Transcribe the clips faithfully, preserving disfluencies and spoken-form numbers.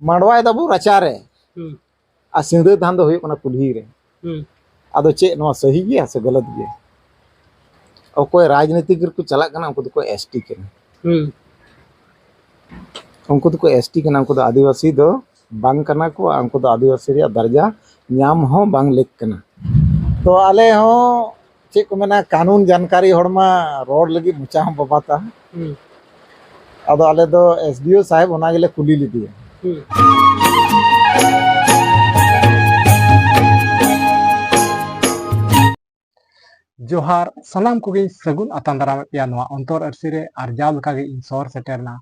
ᱢᱟᱰᱣᱟᱭ ᱫᱟᱵᱚ ᱨᱟᱪᱟᱨᱮ, ᱦᱩᱸ᱾ ᱟᱨ ᱥᱤᱸᱫᱷᱟᱹ ᱫᱟᱱ ᱫᱚ ᱦᱩᱭᱩᱜ ᱠᱟᱱᱟ ᱠᱩᱞᱦᱤ ᱨᱮ᱾ ᱦᱩᱸ᱾ ᱟᱫᱚ ᱪᱮᱫ ᱱᱚᱣᱟ ᱥᱟᱹᱦᱤ ᱜᱮᱭᱟ ᱥᱮ ᱜᱟᱞᱟᱛ ᱜᱮᱭᱟ? ᱚᱠᱚᱭ ᱨᱟᱡᱽᱱᱤᱛᱤᱠ ᱨᱮᱠᱚ ᱪᱟᱞᱟᱜ ᱠᱟᱱᱟ, ᱩᱱᱠᱩ ᱫᱚᱠᱚ ᱮᱥ ᱴᱤ ᱠᱟᱱᱟ᱾ ᱦᱩᱸ᱾ ᱩᱱᱠᱩ ᱫᱚᱠᱚ ᱮᱥ ᱴᱤ ᱠᱟᱱᱟ, ᱩᱱᱠᱩ ᱫᱚ ᱟᱹᱫᱤᱵᱟᱹᱥᱤ ᱫᱚ ᱵᱟᱝ ᱠᱟᱱᱟ ᱠᱚ, ᱟᱨ ᱩᱱᱠᱩ ᱫᱚ ᱟᱹᱫᱤᱵᱟᱹᱥᱤ ᱨᱮᱭᱟᱜ ᱫᱟᱨᱡᱟ ᱧᱟᱢ ᱦᱚᱸ ᱵᱟᱝ ᱞᱮᱠ ᱠᱟᱱᱟ᱾ ᱛᱚ ᱟᱞᱮ ᱦᱚᱸ ᱪᱮᱫ ᱠᱚ ᱢᱮᱱᱟ, ᱠᱟᱹᱱᱩᱱ ᱡᱟᱱᱠᱟᱨᱤ ᱦᱚᱲ ᱢᱟ ᱨᱚᱲ ᱞᱟᱹᱜᱤᱫ ᱢᱚᱪᱟ ᱦᱚᱸ ᱵᱟᱵᱟᱛᱟ᱾ ᱦᱩᱸ᱾ ᱟᱫᱚ ᱟᱞᱮ ᱫᱚ ᱮᱥ ᱰᱤ ᱳ ᱥᱟᱦᱮᱵᱽ ᱚᱱᱟ ᱜᱮᱞᱮ ᱠᱩᱞᱤ ᱞᱮᱫᱮᱭᱟ᱾ ᱦᱩᱸ᱾ ᱡᱚᱦᱟᱨ, ᱥᱟᱱᱟᱢ ᱠᱚᱜᱮᱧ ᱥᱟᱹᱜᱩᱱ ᱟᱛᱟᱝ ᱫᱟᱨᱟᱢᱮᱫ ᱯᱮᱭᱟ ᱱᱚᱣᱟ ᱚᱱᱛᱚᱨ ᱟᱹᱨᱥᱤ ᱨᱮ, ᱟᱨ ᱡᱟᱣ ᱞᱮᱠᱟᱜᱮ ᱤᱧ ᱥᱚᱦᱚᱨ ᱥᱮᱴᱮᱨ ᱮᱱᱟ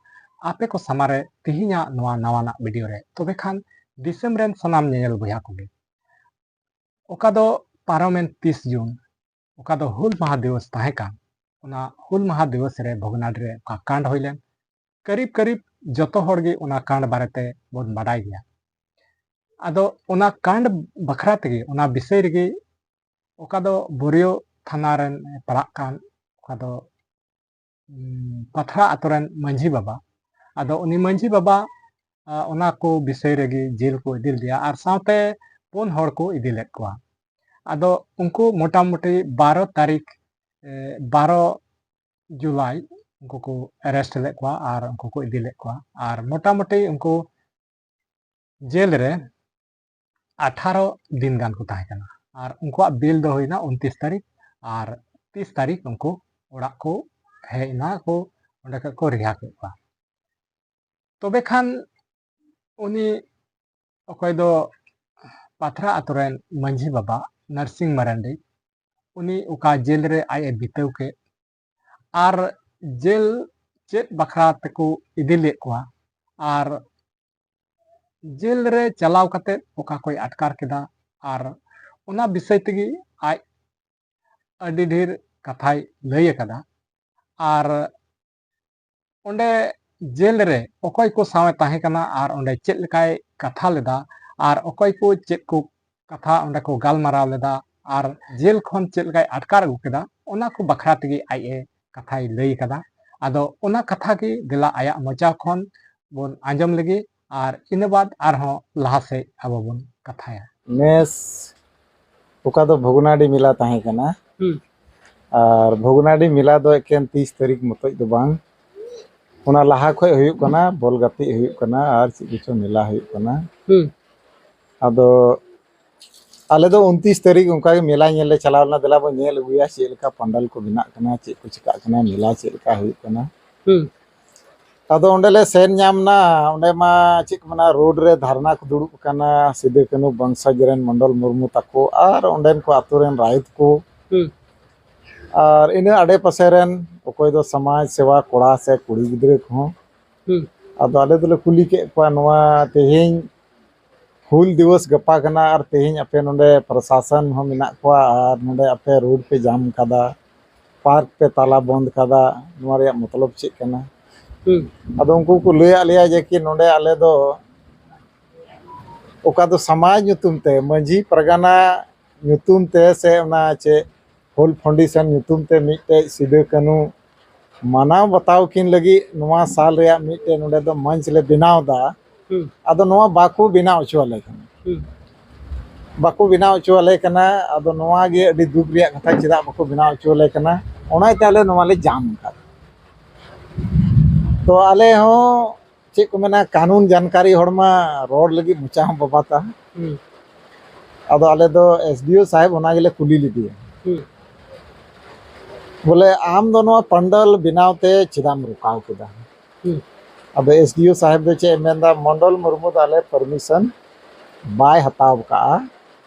ᱟᱯᱮ ᱠᱚ ᱥᱟᱢᱟᱝ ᱨᱮ ᱛᱮᱦᱮᱧᱟᱜ ᱱᱚᱣᱟ ᱱᱟᱣᱟᱱᱟᱜ ᱵᱷᱤᱰᱤᱭᱳ ᱨᱮ᱾ ᱛᱚᱵᱮ ᱠᱷᱟᱱ ᱫᱤᱥᱚᱢ ᱨᱮᱱ ᱥᱟᱱᱟᱢ ᱧᱮᱧᱮᱞ ᱵᱚᱭᱦᱟ ᱠᱚᱜᱮ, ᱚᱠᱟ ᱫᱚ ᱯᱟᱨᱚᱢᱮᱱ ᱛᱤᱥ ᱡᱩᱱ, ᱚᱠᱟ ᱫᱚ ᱦᱩᱞ ᱢᱟᱦᱟ ᱫᱤᱵᱚᱥ ᱛᱟᱦᱮᱸ ᱠᱟᱱ, ᱚᱱᱟ ᱦᱩᱞ ᱢᱟᱦᱟ ᱫᱤᱵᱚᱥ ᱨᱮ ᱵᱷᱚᱜᱽᱱᱟᱰᱤ ᱨᱮ ᱚᱠᱟ ᱠᱟᱸᱰ ᱦᱩᱭ ᱞᱮᱱ, ᱠᱟᱹᱨᱤᱵ ᱠᱟᱹᱨᱤᱵ ᱡᱚᱛᱚ ᱦᱚᱲ ᱜᱮ ᱚᱱᱟ ᱠᱟᱸᱰ ᱵᱟᱨᱮᱛᱮ ᱵᱚᱱ ᱵᱟᱰᱟᱭ ᱜᱮᱭᱟ᱾ ᱟᱫᱚ ᱚᱱᱟ ᱠᱟᱸᱰ ᱵᱟᱠᱷᱨᱟ ᱛᱮᱜᱮ, ᱚᱱᱟ ᱵᱤᱥᱚᱭ ᱨᱮᱜᱮ, ᱚᱠᱟ ᱫᱚ ᱵᱳᱨᱤᱭᱳ ᱛᱷᱟᱱᱟ ᱨᱮᱱ ᱯᱟᱲᱟᱜ ᱠᱟᱱ, ᱚᱠᱟ ᱫᱚ, ᱩᱢ, ᱯᱟᱛᱷᱨᱟ ᱟᱛᱳ ᱨᱮᱱ ᱢᱟᱹᱡᱷᱤ ᱵᱟᱵᱟ, ᱟᱫᱚ ᱩᱱᱤ ᱢᱟᱹᱡᱷᱤ ᱵᱟᱵᱟ, ᱟ, ᱚᱱᱟ ᱠᱚ ᱵᱤᱥᱚᱭ ᱨᱮᱜᱮ ᱡᱮᱞ ᱠᱚ ᱤᱫᱤ ᱞᱮᱫᱮᱭᱟ ᱟᱨ ᱥᱟᱶᱛᱮ ᱯᱩᱱ ᱦᱚᱲ ᱠᱚ ᱤᱫᱤ ᱞᱮᱫ ᱠᱚᱣᱟ᱾ ᱟᱫᱚ ᱩᱱᱠᱩ ᱢᱚᱴᱟᱢᱩᱴᱤ ᱵᱟᱨᱚ ᱛᱟᱹᱨᱤᱠᱷ, ᱮ, ᱵᱟᱨᱚ ᱡᱩᱞᱟᱭ ᱩᱱᱠᱩ ᱠᱚ arrest ᱞᱮᱫ ᱠᱚᱣᱟ ᱟᱨ ᱩᱱᱠᱩ ᱠᱚ ᱤᱫᱤ ᱞᱮᱫ ᱠᱚᱣᱟ᱾ ᱟᱨ ᱢᱚᱴᱟᱢᱩᱴᱤ ᱩᱱᱠᱩ ᱡᱮᱞ ᱨᱮ ᱟᱴᱷᱟᱨᱚ ᱫᱤᱱ ᱜᱟᱱ ᱠᱚ ᱛᱟᱦᱮᱸ ᱠᱟᱱᱟ᱾ ᱟᱨ ᱩᱱᱠᱩᱣᱟᱜ bail ᱫᱚ ᱦᱩᱭᱱᱟ ᱩᱱᱛᱤᱥ ᱛᱟᱹᱨᱤᱠᱷ, ᱟᱨ ᱛᱤᱥ ᱛᱟᱹᱨᱤᱠᱷ ᱩᱱᱠᱩ ᱚᱲᱟᱜ ᱠᱚ ᱦᱮᱡ ᱮᱱᱟ, ᱠᱚ ᱚᱸᱰᱮ ᱠᱷᱚᱡ ᱠᱚ ᱨᱤᱦᱟ ᱠᱮᱫ ᱠᱚᱣᱟ᱾ ᱛᱚᱵᱮ ᱠᱷᱟᱱ ᱩᱱᱤ ᱚᱠᱚᱭ ᱫᱚ ᱯᱟᱛᱷᱨᱟ ᱟᱛᱳ ᱨᱮᱱ ᱢᱟᱹᱡᱷᱤ ᱵᱟᱵᱟ ᱱᱟᱨᱥᱤᱝ ᱢᱟᱨᱟᱱᱰᱤ, ᱩᱱᱤ ᱚᱠᱟ ᱡᱮᱞ ᱨᱮ ᱟᱡ ᱮ ᱵᱤᱛᱟᱹᱣ ᱠᱮᱫ, ᱟᱨ ᱡᱮᱞ ᱪᱮᱫ ᱵᱟᱠᱷᱨᱟ ᱛᱮᱠᱚ ᱤᱫᱤ ᱞᱮᱫ ᱠᱚᱣᱟ, ᱟᱨ ᱡᱮᱞ ᱨᱮ ᱪᱟᱞᱟᱣ ᱠᱟᱛᱮ ᱚᱠᱟ ᱠᱚᱭ ᱟᱴᱠᱟᱨ ᱠᱮᱫᱟ, ᱟᱨ ᱚᱱᱟ ᱵᱤᱥᱚᱭ ᱛᱮᱜᱮ ᱟᱡ ᱟᱹᱰᱤ ᱰᱷᱮᱨ ᱠᱟᱛᱷᱟᱭ ᱞᱟᱹᱭ ᱟᱠᱟᱫᱟ᱾ ᱟᱨ ᱚᱸᱰᱮ ᱡᱮᱞ ᱨᱮ ᱚᱠᱚᱭ ᱠᱚ ᱥᱟᱶ ᱮ ᱛᱟᱦᱮᱸ ᱠᱟᱱᱟ ᱟᱨ ᱚᱸᱰᱮ ᱪᱮᱫ ᱞᱮᱠᱟᱭ ᱠᱟᱛᱷᱟ ᱞᱮᱫᱟ ᱟᱨ ᱚᱠᱚᱭ ᱠᱚ ᱪᱮᱫ ᱠᱚ ᱠᱟᱛᱷᱟ ᱚᱸᱰᱮ ᱠᱚ ᱜᱟᱞᱢᱟᱨᱟᱣ ᱞᱮᱫᱟ ᱟᱨ ᱡᱮᱞ ᱠᱷᱚᱱ ᱪᱮᱫ ᱞᱮᱠᱟᱭ ᱟᱴᱠᱟᱨ ᱟᱹᱜᱩ ᱠᱮᱫᱟ, ᱚᱱᱟ ᱠᱚ ᱵᱟᱠᱷᱨᱟ ᱛᱮᱜᱮ ᱟᱡ ᱮ ᱠᱟᱛᱷᱟᱭ ᱞᱟᱹᱭ ᱟᱠᱟᱫᱟ᱾ ᱟᱫᱚ ᱚᱱᱟ ᱠᱟᱛᱷᱟ ᱜᱮ ᱫᱮᱞᱟ ᱟᱭᱟᱜ ᱢᱚᱪᱟ ᱠᱷᱚᱱ ᱵᱚᱱ ᱟᱸᱡᱚᱢ ᱞᱮᱜᱮ ᱟᱨ ᱤᱱᱟᱹ ᱵᱟᱫ ᱟᱨᱦᱚᱸ ᱞᱟᱦᱟ ᱥᱮᱫ ᱟᱵᱚ ᱵᱚᱱ ᱠᱟᱛᱷᱟᱭᱟ᱾ ᱱᱮᱥ ᱚᱠᱟ ᱫᱚ ᱵᱷᱚᱜᱽᱱᱟᱰᱤ ᱢᱮᱞᱟ ᱛᱟᱦᱮᱸ ᱠᱟᱱᱟ᱾ ᱦᱩᱸ᱾ ᱟᱨ ᱵᱷᱚᱜᱽᱱᱟᱰᱤ ᱢᱮᱞᱟ ᱫᱚ ᱮᱠᱮᱱ ᱛᱤᱥ ᱛᱟᱹᱨᱤᱠᱷ ᱢᱚᱛᱚᱡ ᱫᱚ ᱵᱟᱝ, ᱚᱱᱟ ᱞᱟᱦᱟ ᱠᱷᱚᱡ ᱦᱩᱭᱩᱜ ᱠᱟᱱᱟ, ᱵᱚᱞ ᱜᱟᱛᱮᱜ ᱦᱩᱭᱩᱜ ᱠᱟᱱᱟ ᱟᱨ ᱪᱮᱫ ᱠᱚᱪᱚ ᱢᱮᱞᱟ ᱦᱩᱭᱩᱜ ᱠᱟᱱᱟ᱾ ᱦᱩᱸ᱾ ᱟᱫᱚ ᱟᱞᱮ ᱫᱚ ᱩᱱᱛᱤᱥ ᱛᱟᱹᱨᱤᱠᱷ ᱚᱱᱠᱟ ᱜᱮ ᱢᱮᱞᱟ ᱧᱮᱞ ᱞᱮ ᱪᱟᱞᱟᱣ ᱞᱮᱱᱟ᱾ ᱫᱮᱞᱟ ᱵᱚᱱ ᱧᱮᱞ ᱟᱹᱜᱩᱭᱟ ᱪᱮᱫ ᱞᱮᱠᱟ ᱯᱟᱱᱰᱟᱞ ᱠᱚ ᱵᱮᱱᱟᱜ ᱠᱟᱱᱟ, ᱪᱮᱫ ᱠᱚ ᱪᱤᱠᱟᱹᱜ ᱠᱟᱱᱟ, ᱢᱮᱞᱟ ᱪᱮᱫ ᱞᱮᱠᱟ ᱦᱩᱭᱩᱜ ᱠᱟᱱᱟ᱾ ᱦᱩᱸ᱾ ᱟᱫᱚ ᱚᱸᱰᱮ ᱞᱮ ᱥᱮᱱ ᱧᱟᱢ ᱱᱟ᱾ ᱚᱸᱰᱮ ᱢᱟ ᱪᱮᱫ ᱠᱚ ᱢᱮᱱᱟ, ᱨᱳᱰ ᱨᱮ ᱫᱷᱟᱨᱱᱟ ᱠᱚ ᱫᱩᱲᱩᱵ ᱟᱠᱟᱱᱟ, ᱥᱤᱫᱩ ᱠᱟᱹᱱᱦᱩ ᱵᱚᱝᱥᱚᱡᱽ ᱨᱮᱱ ᱢᱚᱱᱰᱚᱞ ᱢᱩᱨᱢᱩ ᱛᱟᱠᱚ ᱟᱨ ᱚᱸᱰᱮᱱ ᱠᱚ ᱟᱛᱳ ᱨᱮᱱ ᱨᱟᱭᱚᱛ ᱠᱚ᱾ ᱦᱩᱸ᱾ ᱟᱨ ᱤᱱᱟᱹ ᱟᱰᱮ ᱯᱟᱥᱮ ᱨᱮᱱ ᱚᱠᱚᱭ ᱫᱚ ᱥᱚᱢᱟᱡᱽ ᱥᱮᱵᱟ ᱠᱚᱲᱟ ᱥᱮ ᱠᱩᱲᱤ ᱜᱤᱫᱽᱨᱟᱹ ᱠᱚᱦᱚᱸ᱾ ᱦᱩᱸ᱾ ᱟᱫᱚ ᱟᱞᱮ ᱫᱚᱞᱮ ᱠᱩᱞᱤ ᱠᱮᱫ ᱠᱚᱣᱟ, ᱱᱚᱣᱟ ᱛᱮᱦᱮᱧ ᱦᱩᱞ ᱫᱤᱵᱚᱥ ᱜᱟᱯᱟ ᱠᱟᱱᱟ ᱟᱨ ᱛᱮᱦᱮᱧ ᱟᱯᱮ ᱱᱚᱰᱮ ᱯᱨᱚᱥᱟᱥᱚᱱ ᱦᱚᱸ ᱢᱮᱱᱟᱜ ᱠᱚᱣᱟ ᱟᱨ ᱱᱚᱰᱮ ᱟᱯᱮ ᱨᱳᱰ ᱯᱮ ᱡᱟᱢ ᱠᱟᱫᱟ, ᱯᱟᱨᱠ ᱯᱮ ᱛᱟᱞᱟ ᱵᱚᱱᱫ ᱠᱟᱫᱟ, ᱱᱚᱣᱟ ᱨᱮᱭᱟᱜ ᱢᱚᱛᱞᱚᱵ ᱪᱮᱫ ᱠᱟᱱᱟ? ᱦᱩᱸ᱾ ᱟᱫᱚ ᱩᱱᱠᱩ ᱠᱚ ᱞᱟᱹᱭᱟᱫ ᱞᱮᱭᱟ ᱡᱮ ᱠᱤ ᱱᱚᱰᱮ ᱟᱞᱮ ᱫᱚ ᱚᱠᱟ ᱫᱚ ᱥᱚᱢᱟᱡᱽ ᱧᱩᱛᱩᱢ ᱛᱮ, ᱢᱟᱹᱡᱷᱤ ᱯᱟᱨᱜᱟᱱᱟ ᱧᱩᱛᱩᱢ ᱛᱮ ᱥᱮ ᱚᱱᱟ ᱪᱮᱫ ᱦᱩᱞ ᱯᱷᱟᱣᱩᱱᱰᱮᱥᱚᱱ ᱧᱩᱛᱩᱢ ᱛᱮ ᱢᱤᱫᱴᱮᱡ ᱥᱤᱫᱟᱹ ᱠᱟᱹᱱᱦᱩ ᱢᱟᱱᱟᱣ ᱵᱟᱛᱟᱣ ᱠᱤᱱ ᱞᱟᱹᱜᱤᱫ ᱱᱚᱣᱟ ᱥᱟᱞ ᱨᱮᱭᱟᱜ ᱢᱤᱫᱴᱮᱡ ᱱᱚᱰᱮ ᱫᱚ ᱢᱚᱧᱪ ᱞᱮ ᱵᱮᱱᱟᱣ ᱮᱫᱟ᱾ ᱦᱩᱸ᱾ ᱟᱫᱚ ᱱᱚᱣᱟ ᱵᱟᱠᱚ ᱵᱮᱱᱟᱣ ᱦᱚᱪᱚ ᱟᱞᱮ ᱠᱟᱱᱟ᱾ ᱦᱩᱸ᱾ ᱵᱟᱠᱚ ᱵᱮᱱᱟᱣ ᱦᱚᱪᱚ ᱟᱞᱮ ᱠᱟᱱᱟ᱾ ᱟᱫᱚ ᱱᱚᱣᱟ ᱜᱮ ᱟᱹᱰᱤ ᱫᱩᱠ ᱨᱮᱭᱟᱜ ᱠᱟᱛᱷᱟ, ᱪᱮᱫᱟᱜ ᱵᱟᱠᱚ ᱵᱮᱱᱟᱣ ᱦᱚᱪᱚ ᱟᱞᱮ ᱠᱟᱱᱟ? ᱚᱱᱟ ᱤᱭᱟᱹᱛᱮ ᱟᱞᱮ ᱱᱚᱣᱟ ᱞᱮ ᱡᱟᱢ ᱟᱠᱟᱫᱟ᱾ ᱛᱚ ᱟᱞᱮ ᱦᱚᱸ ᱪᱮᱫ ᱠᱚ ᱢᱮᱱᱟ, ᱠᱟᱹᱱᱩᱱ ᱡᱟᱱᱠᱟᱨᱤ ᱦᱚᱲ ᱢᱟ ᱨᱚᱲ ᱞᱟᱹᱜᱤᱫ ᱢᱚᱪᱟ ᱦᱚᱸ ᱵᱟᱵᱟᱛᱟ᱾ ᱦᱩᱸ᱾ ᱟᱫᱚ ᱟᱞᱮ ᱫᱚ ᱮᱥ ᱰᱤ ᱳ ᱥᱟᱦᱮᱵᱽ ᱚᱱᱟ ᱜᱮᱞᱮ ᱠᱩᱞᱤ ᱞᱮᱫᱮᱭᱟ, ᱦᱩᱸ᱾ ᱵᱚᱞᱮ ᱟᱢ ᱫᱚ ᱱᱚᱣᱟ ᱯᱟᱱᱰᱟᱞ ᱵᱮᱱᱟᱣ ᱛᱮ ᱪᱮᱫᱟᱜ ᱮᱢ ᱨᱚᱠᱟᱣ ᱠᱮᱫᱟ? ᱦᱩᱸ᱾ ᱟᱫᱚ ᱮᱥ ᱰᱤ ᱳ ᱥᱟᱦᱮᱵᱽ ᱫᱚ ᱪᱮᱫ ᱮ ᱢᱮᱱᱫᱟ, ᱢᱚᱱᱰᱚᱞ ᱢᱩᱨᱢᱩ ᱫᱚ ᱟᱞᱮ ᱯᱟᱨᱢᱤᱥᱚᱱ ᱵᱟᱭ ᱦᱟᱛᱟᱣ ᱠᱟᱜᱼᱟ,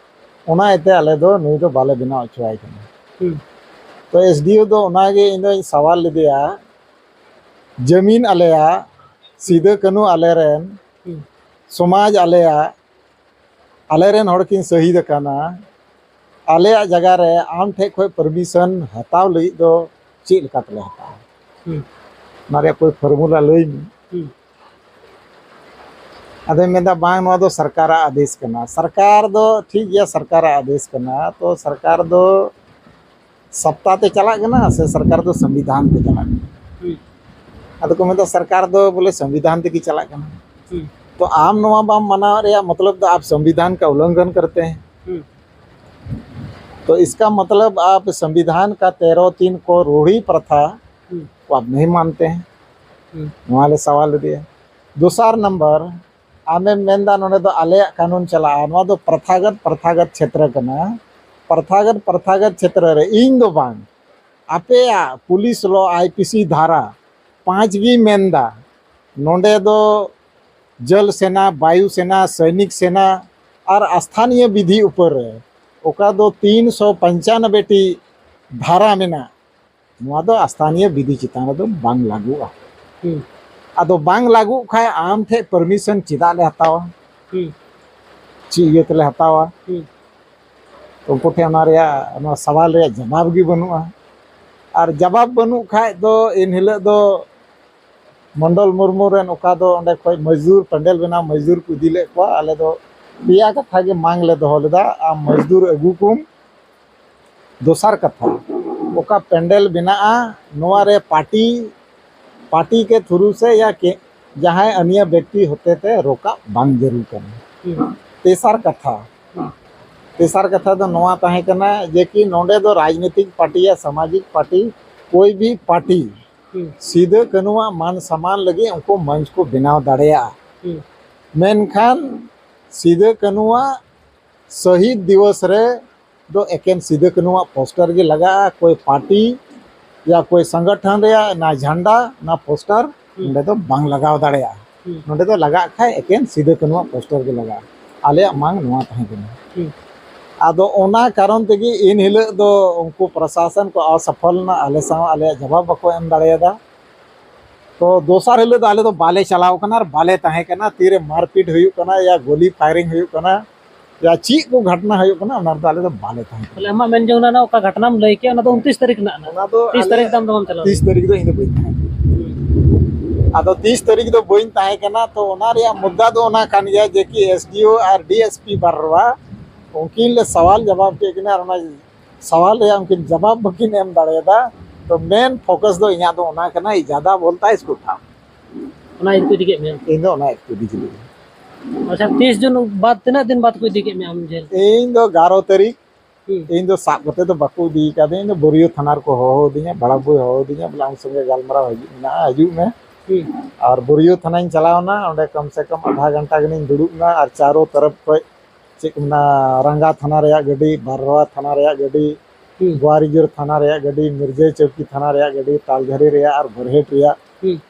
ᱚᱱᱟ ᱤᱭᱟᱹᱛᱮ ᱟᱞᱮ ᱫᱚ ᱱᱩᱭ ᱫᱚ ᱵᱟᱞᱮ ᱵᱮᱱᱟᱣ ᱦᱚᱪᱚᱣᱟᱭ ᱠᱟᱱᱟ᱾ ᱦᱩᱸ᱾ ᱛᱚ ᱮᱥ ᱰᱤ ᱳ ᱫᱚ ᱚᱱᱟᱜᱮ ᱤᱧ ᱫᱚᱧ ᱥᱟᱣᱟᱞ ᱞᱮᱫᱮᱭᱟ, ᱡᱟᱢᱤᱱ ᱟᱞᱮᱭᱟᱜ, ᱥᱤᱫᱟᱹ ᱠᱟᱹᱱᱦᱩ ᱟᱞᱮᱨᱮᱱ, ᱦᱩᱸ᱾ ᱥᱚᱢᱟᱡᱽ ᱟᱞᱮᱭᱟᱜ, ᱟᱞᱮᱨᱮᱱ ᱦᱚᱲ ᱠᱤᱱ ᱥᱟᱹᱦᱤᱫ ᱟᱠᱟᱱᱟ, ᱟᱞᱮᱭᱟᱜ ᱡᱟᱭᱜᱟ ᱨᱮ ᱟᱢ ᱴᱷᱮᱡ ᱠᱷᱚᱡ ᱯᱟᱨᱢᱤᱥᱚᱱ ᱦᱟᱛᱟᱣ ᱞᱟᱹᱜᱤᱫ ᱫᱚ ᱪᱮᱫ ᱞᱮᱠᱟ ᱛᱮᱞᱮ ᱦᱟᱛᱟᱣᱟ? ᱦᱩᱸ᱾ ᱚᱱᱟ ᱨᱮᱭᱟᱜ ᱠᱚᱭ ᱯᱷᱚᱨᱢᱩᱞᱟ ᱞᱟᱹᱭ ᱢᱮ᱾ ᱦᱩᱸ᱾ ᱟᱫᱚᱭ ᱢᱮᱱᱫᱟ, ᱵᱟᱝ, ᱱᱚᱣᱟ ᱫᱚ ᱥᱚᱨᱠᱟᱨᱟᱜ ᱟᱫᱮᱥ ᱠᱟᱱᱟ᱾ ᱥᱚᱨᱠᱟᱨ ᱫᱚ ᱴᱷᱤᱠ ᱜᱮᱭᱟ, ᱥᱚᱨᱠᱟᱨᱟᱜ ᱟᱫᱮᱥ ᱠᱟᱱᱟ, ᱛᱚ ᱥᱚᱨᱠᱟᱨ ᱫᱚ ᱥᱟᱯᱛᱟ ᱛᱮ ᱪᱟᱞᱟᱜ ᱠᱟᱱᱟ ᱥᱮ ᱥᱚᱨᱠᱟᱨ ᱫᱚ ᱥᱚᱝᱵᱤᱫᱷᱟᱱ ᱛᱮ ᱪᱟᱞᱟᱜ ᱠᱟᱱᱟ? ᱦᱩᱸ᱾ ᱟᱫᱚ ᱠᱚ ᱢᱮᱱᱫᱟ, ᱥᱚᱨᱠᱟᱨ ᱫᱚ ᱵᱚᱞᱮ ᱥᱚᱝᱵᱤᱫᱷᱟᱱ ᱛᱮᱜᱮ ᱪᱟᱞᱟᱜ ᱠᱟᱱᱟ᱾ ᱦᱩᱸ᱾ तो आप ᱱᱚᱣᱟ ᱵᱟᱢ ᱢᱟᱱᱟᱣ ᱨᱮᱭᱟᱜ ᱢᱚᱛᱞᱚᱵ ᱫᱚ आप संविधान का उल्लंघन करते हैं। हम्म। तो इसका मतलब आप संविधान का तेरह तीन को रूढ़ी प्रथा हम्म। को आप नहीं मानते हैं। हम्म। ᱱᱚᱣᱟ ᱞᱮ ᱥᱟᱣᱟᱞ ᱞᱮᱫᱮᱭᱟ᱾ ᱫᱚᱥᱟᱨ ᱱᱟᱢᱵᱟᱨ, ᱟᱢᱮᱢ ᱢᱮᱱᱫᱟ ᱱᱚᱰᱮ ᱫᱚ ᱟᱞᱮᱭᱟᱜ ᱠᱟᱹᱱᱩᱱ ᱪᱟᱞᱟᱜᱼᱟ, ᱱᱚᱣᱟ ᱫᱚ ᱯᱨᱚᱛᱷᱟᱜᱚᱛ ᱯᱨᱚᱛᱷᱟᱜᱚᱛ ᱪᱷᱮᱛᱨᱚ ᱠᱟᱱᱟ᱾ ᱯᱨᱚᱛᱷᱟᱜᱚᱛ ᱯᱨᱚᱛᱷᱟᱜᱚᱛ ᱪᱷᱮᱛᱨᱚ ᱨᱮ ᱤᱧ ᱫᱚ ᱵᱟᱝ, ᱟᱯᱮᱭᱟᱜ police law I P C ᱫᱷᱟᱨᱟ ᱯᱟᱸᱪ ᱜᱮ ᱢᱮᱱᱫᱟ ᱱᱚᱰᱮ ᱫᱚ ᱡᱚᱞ ᱥᱮᱱᱟ, ᱵᱟᱭᱩ ᱥᱮᱱᱟ, ᱥᱚᱭᱱᱤᱠ ᱥᱮᱱᱟ ᱟᱨ ᱟᱥᱛᱷᱟᱱᱤᱭᱚ ᱵᱤᱫᱷᱤ ᱩᱯᱚᱨ ᱨᱮ ᱚᱠᱟ ᱫᱚ ᱛᱤᱱ ᱥᱚ ᱯᱚᱧᱪᱟᱱᱚᱵᱵᱳᱭ ᱴᱤ ᱫᱷᱟᱨᱟ ᱢᱮᱱᱟᱜ, ᱱᱚᱣᱟ ᱫᱚ ᱟᱥᱛᱷᱟᱱᱤᱭᱚ ᱵᱤᱫᱷᱤ ᱪᱮᱛᱟᱱ ᱨᱮᱫᱚ ᱵᱟᱝ ᱞᱟᱹᱜᱩᱜᱼᱟ᱾ ᱦᱩᱸ᱾ ᱟᱫᱚ ᱵᱟᱝ ᱞᱟᱹᱜᱩᱜ ᱠᱷᱟᱡ ᱟᱢ ᱴᱷᱮᱡ ᱯᱟᱨᱢᱤᱥᱚᱱ ᱪᱮᱫᱟᱜ ᱞᱮ ᱦᱟᱛᱟᱣᱟ? ᱦᱩᱸ᱾ ᱪᱮᱫ ᱤᱭᱟᱹ ᱛᱮᱞᱮ ᱦᱟᱛᱟᱣᱟ? ᱦᱩᱸ᱾ ᱩᱱᱠᱩ ᱴᱷᱮᱱ ᱚᱱᱟ ᱨᱮᱭᱟᱜ, ᱚᱱᱟ ᱥᱟᱣᱟᱞ ᱨᱮᱭᱟᱜ ᱡᱟᱵᱟᱵ ᱜᱮ ᱵᱟᱹᱱᱩᱜᱼᱟ᱾ ᱟᱨ ᱡᱟᱵᱟᱵ ᱵᱟᱹᱱᱩᱜ ᱠᱷᱟᱡ ᱫᱚ ᱮᱱ ᱦᱤᱞᱳᱜ ᱫᱚ ᱢᱚᱱᱰᱚᱞ ᱢᱩᱨᱢᱩ ᱨᱮᱱ ᱚᱠᱟ ᱫᱚ ᱚᱸᱰᱮ ᱠᱷᱚᱡ ᱢᱚᱡᱫᱩᱨ, ᱯᱮᱱᱰᱮᱞ ᱵᱮᱱᱟᱣ ᱢᱚᱡᱫᱩᱨ ᱠᱚ ᱤᱫᱤ ᱞᱮᱫ ᱠᱚᱣᱟ᱾ ᱟᱞᱮ ᱫᱚ ᱯᱮᱭᱟ ᱠᱟᱛᱷᱟ ᱜᱮ ᱢᱟᱝ ᱞᱮ ᱫᱚᱦᱚ ᱞᱮᱫᱟ, ᱟᱢ ᱢᱚᱡᱫᱩᱨ ᱟᱹᱜᱩ ᱠᱚᱢ᱾ ᱫᱚᱥᱟᱨ ᱠᱟᱛᱷᱟ, ᱚᱠᱟ ᱯᱮᱱᱰᱮᱞ ᱵᱮᱱᱟᱜᱼᱟ, ᱱᱚᱣᱟ ᱨᱮ ᱯᱟᱨᱴᱤ, ᱯᱟᱨᱴᱤ ᱠᱮ ᱛᱷᱨᱩ ᱥᱮ ᱭᱟ ᱠᱮ, ᱡᱟᱦᱟᱸᱭ ᱟᱹᱱᱤᱭᱟ ᱵᱮᱠᱛᱤ ᱦᱚᱛᱮ ᱛᱮ ᱨᱚᱠᱟᱵ ᱵᱟᱝ ᱡᱟᱹᱨᱩᱲ ᱠᱟᱱᱟ᱾ ᱦᱩᱸ᱾ ᱛᱮᱥᱟᱨ ᱠᱟᱛᱷᱟ, ᱦᱩᱸ᱾ ᱛᱮᱥᱟᱨ ᱠᱟᱛᱷᱟ ᱫᱚ ᱱᱚᱣᱟ ᱛᱟᱦᱮᱸ ᱠᱟᱱᱟ ᱡᱮ ᱠᱤ ᱱᱚᱰᱮ ᱫᱚ ᱨᱟᱡᱽᱱᱤᱛᱤᱠ ᱯᱟᱨᱴᱤ ᱭᱟ ᱥᱟᱢᱟᱡᱤᱠ ᱯᱟᱨᱴᱤ, ᱠᱳᱭ ᱵᱷᱤ ᱯᱟᱨᱴᱤ ᱦᱩᱸ᱾ ᱥᱤᱫᱟᱹ ᱠᱟᱹᱱᱩᱣᱟᱜ ᱢᱟᱱ ᱥᱚᱢᱢᱟᱱ ᱞᱟᱹᱜᱤᱫ ᱩᱱᱠᱩ ᱢᱚᱧᱪ ᱠᱚ ᱵᱮᱱᱟᱣ ᱫᱟᱲᱮᱭᱟᱜᱼᱟ᱾ ᱦᱩᱸ᱾ ᱢᱮᱱᱠᱷᱟᱱ ᱥᱤᱫᱟᱹ ᱠᱟᱹᱱᱩᱣᱟᱜ ᱥᱚᱦᱤᱫ ᱫᱤᱵᱚᱥ ᱨᱮ ᱫᱚ ᱮᱠᱮᱱ ᱥᱤᱫᱟᱹ ᱠᱟᱹᱱᱩᱣᱟᱜ ᱯᱳᱥᱴᱟᱨ ᱜᱮ ᱞᱟᱜᱟᱜᱼᱟ᱾ ᱠᱳᱭ ᱯᱟᱨᱴᱤ ᱭᱟ ᱠᱳᱭ ᱥᱚᱝᱜᱚᱴᱷᱚᱱ ᱨᱮᱭᱟᱜ ᱱᱟ ᱡᱷᱟᱱᱰᱟ, ᱱᱟ ᱯᱳᱥᱴᱟᱨ ᱦᱩᱸ᱾ ᱱᱚᱰᱮ ᱫᱚ ᱵᱟᱝ ᱞᱟᱜᱟᱣ ᱫᱟᱲᱮᱭᱟᱜᱼᱟ᱾ ᱦᱩᱸ᱾ ᱱᱚᱰᱮ ᱫᱚ ᱞᱟᱜᱟᱜ ᱠᱷᱟᱡ ᱮᱠᱮᱱ ᱥᱤᱫᱟᱹ ᱠᱟᱹᱱᱩᱣᱟᱜ ᱯᱳᱥᱴᱟᱨ ᱜᱮ ᱞᱟᱜᱟᱜᱼᱟ᱾ ᱟᱞᱮᱭᱟᱜ ᱢᱟᱝ ᱱᱚᱣᱟ ᱛᱟᱦᱮᱸ ᱠᱟᱱᱟ᱾ ᱦᱩᱸ᱾ ᱟᱫᱚ ᱚᱱᱟ ᱠᱟᱨᱚᱱ ᱛᱮᱜᱮ ᱮᱱ ᱦᱤᱞᱳᱜ ᱫᱚ ᱩᱱᱠᱩ ᱯᱨᱚᱥᱟᱥᱚᱱ ᱠᱚ ᱚᱥᱚᱯᱷᱚᱞ ᱮᱱᱟ, ᱟᱞᱮ ᱥᱟᱶ ᱟᱞᱮᱭᱟᱜ ᱡᱟᱵᱟᱵ ᱵᱟᱠᱚ ᱮᱢ ᱫᱟᱲᱮᱭᱟᱫᱟ᱾ ᱛᱚ ᱫᱚᱥᱟᱨ ᱦᱤᱞᱳᱜ ᱫᱚ ᱟᱞᱮ ᱫᱚ ᱵᱟᱞᱮ ᱪᱟᱞᱟᱣ ᱠᱟᱱᱟ ᱟᱨ ᱵᱟᱞᱮ ᱛᱟᱦᱮᱸ ᱠᱟᱱᱟ᱾ ᱛᱤᱨᱮ ᱢᱟᱨᱯᱤᱴ ᱦᱩᱭᱩᱜ ᱠᱟᱱᱟ ᱭᱟ ᱜᱳᱞᱤ ᱯᱷᱟᱭᱨᱤᱝ ᱦᱩᱭᱩᱜ ᱠᱟᱱᱟ ᱭᱟ ᱪᱮᱫ ᱠᱚ ᱜᱷᱚᱴᱱᱟ ᱦᱩᱭᱩᱜ ᱠᱟᱱᱟ, ᱚᱱᱟ ᱨᱮᱫᱚ ᱟᱞᱮ ᱫᱚ ᱵᱟᱞᱮ ᱛᱟᱦᱮᱸ ᱠᱟᱱᱟ᱾ ᱛᱟᱦᱞᱮ ᱟᱢᱟᱜ ᱢᱮᱱ ᱡᱚᱝ ᱨᱮᱱᱟᱜ ᱚᱠᱟ ᱜᱷᱚᱴᱱᱟᱢ ᱞᱟᱹᱭ ᱠᱮᱫ, ᱚᱱᱟ ᱫᱚ ᱩᱱᱛᱨᱤᱥ ᱛᱟᱹᱨᱤᱠᱷ ᱨᱮᱱᱟᱜ ᱠᱟᱱᱟ᱾ ᱚᱱᱟ ᱫᱚ ᱛᱤᱥ ᱟᱞᱮ ᱛᱟᱹᱨᱤᱠᱷ ᱫᱚ ᱟᱢ ᱫᱚ ᱵᱟᱢ ᱪᱟᱞᱟᱣ ᱛᱤᱥ ᱛᱟᱹᱨᱤᱠᱷ ᱫᱚ ᱤᱧ ᱫᱚ ᱵᱟᱹᱧ ᱛᱟᱦᱮᱸ ᱠᱟᱱᱟ᱾ ᱟᱫᱚ ᱛᱤᱥ ᱛᱟᱹᱨᱤᱠᱷ ᱫᱚ ᱵᱟᱹᱧ ᱛᱟᱦᱮᱸ ᱠᱟᱱᱟ, ᱛᱚ ᱚᱱᱟ ᱨᱮᱭᱟᱜ ᱢᱩᱫᱽᱫᱟ ᱫᱚ ᱚᱱᱟ ᱠᱟᱱ ᱜᱮᱭᱟ ᱡᱮ ᱠᱤ ᱮᱥ ᱰᱤ ᱳ ᱟᱨ ᱰᱤ ᱮᱥ ᱯᱤ ᱵᱟᱨᱣᱟ ᱩᱱᱠᱤᱱ ᱞᱮ ᱥᱟᱣᱟᱞ ᱡᱟᱵᱟᱵ ᱠᱮᱫ ᱠᱤᱱᱟ ᱟᱨ ᱚᱱᱟ ᱥᱟᱣᱟᱞ ᱨᱮᱭᱟᱜ ᱩᱱᱠᱤᱱ ᱡᱟᱵᱟᱵ ᱵᱟᱹᱠᱤᱱ ᱮᱢ ᱫᱟᱲᱮᱭᱟᱫᱟ᱾ ᱛᱚ ᱢᱮᱱ ᱯᱷᱳᱠᱟᱥ ᱫᱚ ᱤᱧᱟᱹᱜ ᱫᱚ ᱚᱱᱟ ᱠᱟᱱᱟ, ᱤᱡᱟᱫᱟ ᱵᱚᱞᱛᱟ ᱤᱥᱠᱩ ᱴᱷᱟᱢ᱾ ᱚᱱᱟ ᱤᱫᱤ ᱛᱮᱜᱮ ᱢᱮᱱ᱾ ᱤᱧ ᱫᱚ ᱚᱱᱟ ᱮᱠᱴᱩ ᱤᱫᱤ ᱞᱟᱹᱜᱤᱫ᱾ ᱟᱪᱪᱷᱟ, ᱛᱤᱥ ᱡᱩᱱ ᱵᱟᱫ ᱛᱤᱱᱟᱹᱜ ᱫᱤᱱ ᱵᱟᱫ ᱠᱚ ᱤᱫᱤ ᱠᱮᱫ ᱢᱮᱭᱟ ᱟᱢ ᱡᱮᱞ? ᱤᱧ ᱫᱚ ᱮᱜᱟᱨᱚ ᱛᱟᱹᱨᱤᱠᱷ᱾ ᱦᱩᱸ᱾ ᱤᱧ ᱫᱚ ᱥᱟᱵ ᱠᱟᱛᱮ ᱫᱚ ᱵᱟᱠᱚ ᱤᱫᱤ ᱠᱟᱫᱤᱧ, ᱤᱧ ᱫᱚ ᱵᱩᱨᱤᱭᱟᱹ ᱛᱷᱟᱱᱟ ᱨᱮᱠᱚ ᱦᱚᱦᱚ ᱟᱹᱫᱤᱧᱟ, ᱵᱟᱲᱟ ᱵᱳᱭ ᱦᱚᱦᱚ ᱟᱹᱫᱤᱧᱟ, ᱵᱚᱞᱮ ᱟᱢ ᱥᱚᱸᱜᱮ ᱜᱟᱞᱢᱟᱨᱟᱣ ᱦᱤᱡᱩᱜ ᱢᱮᱱᱟᱜᱼᱟ, ᱦᱤᱡᱩᱜ ᱢᱮ᱾ ᱦᱩᱸ᱾ ᱟᱨ ᱵᱩᱨᱤᱭᱟᱹ ᱛᱷᱟᱱᱟᱧ ᱪᱟᱞᱟᱣᱱᱟ, ᱚᱸᱰᱮ ᱠᱚᱢ ᱥᱮ ᱠᱚᱢ ᱟᱫᱷᱟ ᱜᱷᱚᱱᱴᱟ ᱜᱟᱱᱤᱧ ᱫᱩᱲᱩᱵ ᱮᱱᱟ, ᱟᱨ ᱪᱟᱨᱳ ᱛᱚᱨᱚᱯ ᱠᱷᱚᱡ ᱪᱮᱫ ᱠᱚ ᱢᱮᱱᱟ, ᱨᱟᱸᱜᱟ ᱛᱷᱟᱱᱟ ᱨᱮᱭᱟᱜ ᱜᱟᱹᱰᱤ, ᱵᱟᱨᱦᱟᱣᱟ ᱛᱷᱟᱱᱟ ᱨᱮᱭᱟᱜ ᱜᱟᱹᱰᱤ, ᱦᱩᱸ᱾ ᱜᱳᱣᱟᱨᱤᱡᱳᱨ ᱛᱷᱟᱱᱟ ᱨᱮᱭᱟᱜ ᱜᱟᱹᱰᱤ, ᱢᱤᱨᱡᱟᱹ ᱪᱚᱣᱠᱤ ᱛᱷᱟᱱᱟ ᱨᱮᱭᱟᱜ ᱜᱟᱹᱰᱤ, ᱛᱟᱞᱡᱷᱟᱹᱨᱤ ᱨᱮᱭᱟᱜ ᱟᱨ ᱵᱚᱨᱦᱮᱴ ᱨᱮᱭᱟᱜ, ᱦᱩᱸ᱾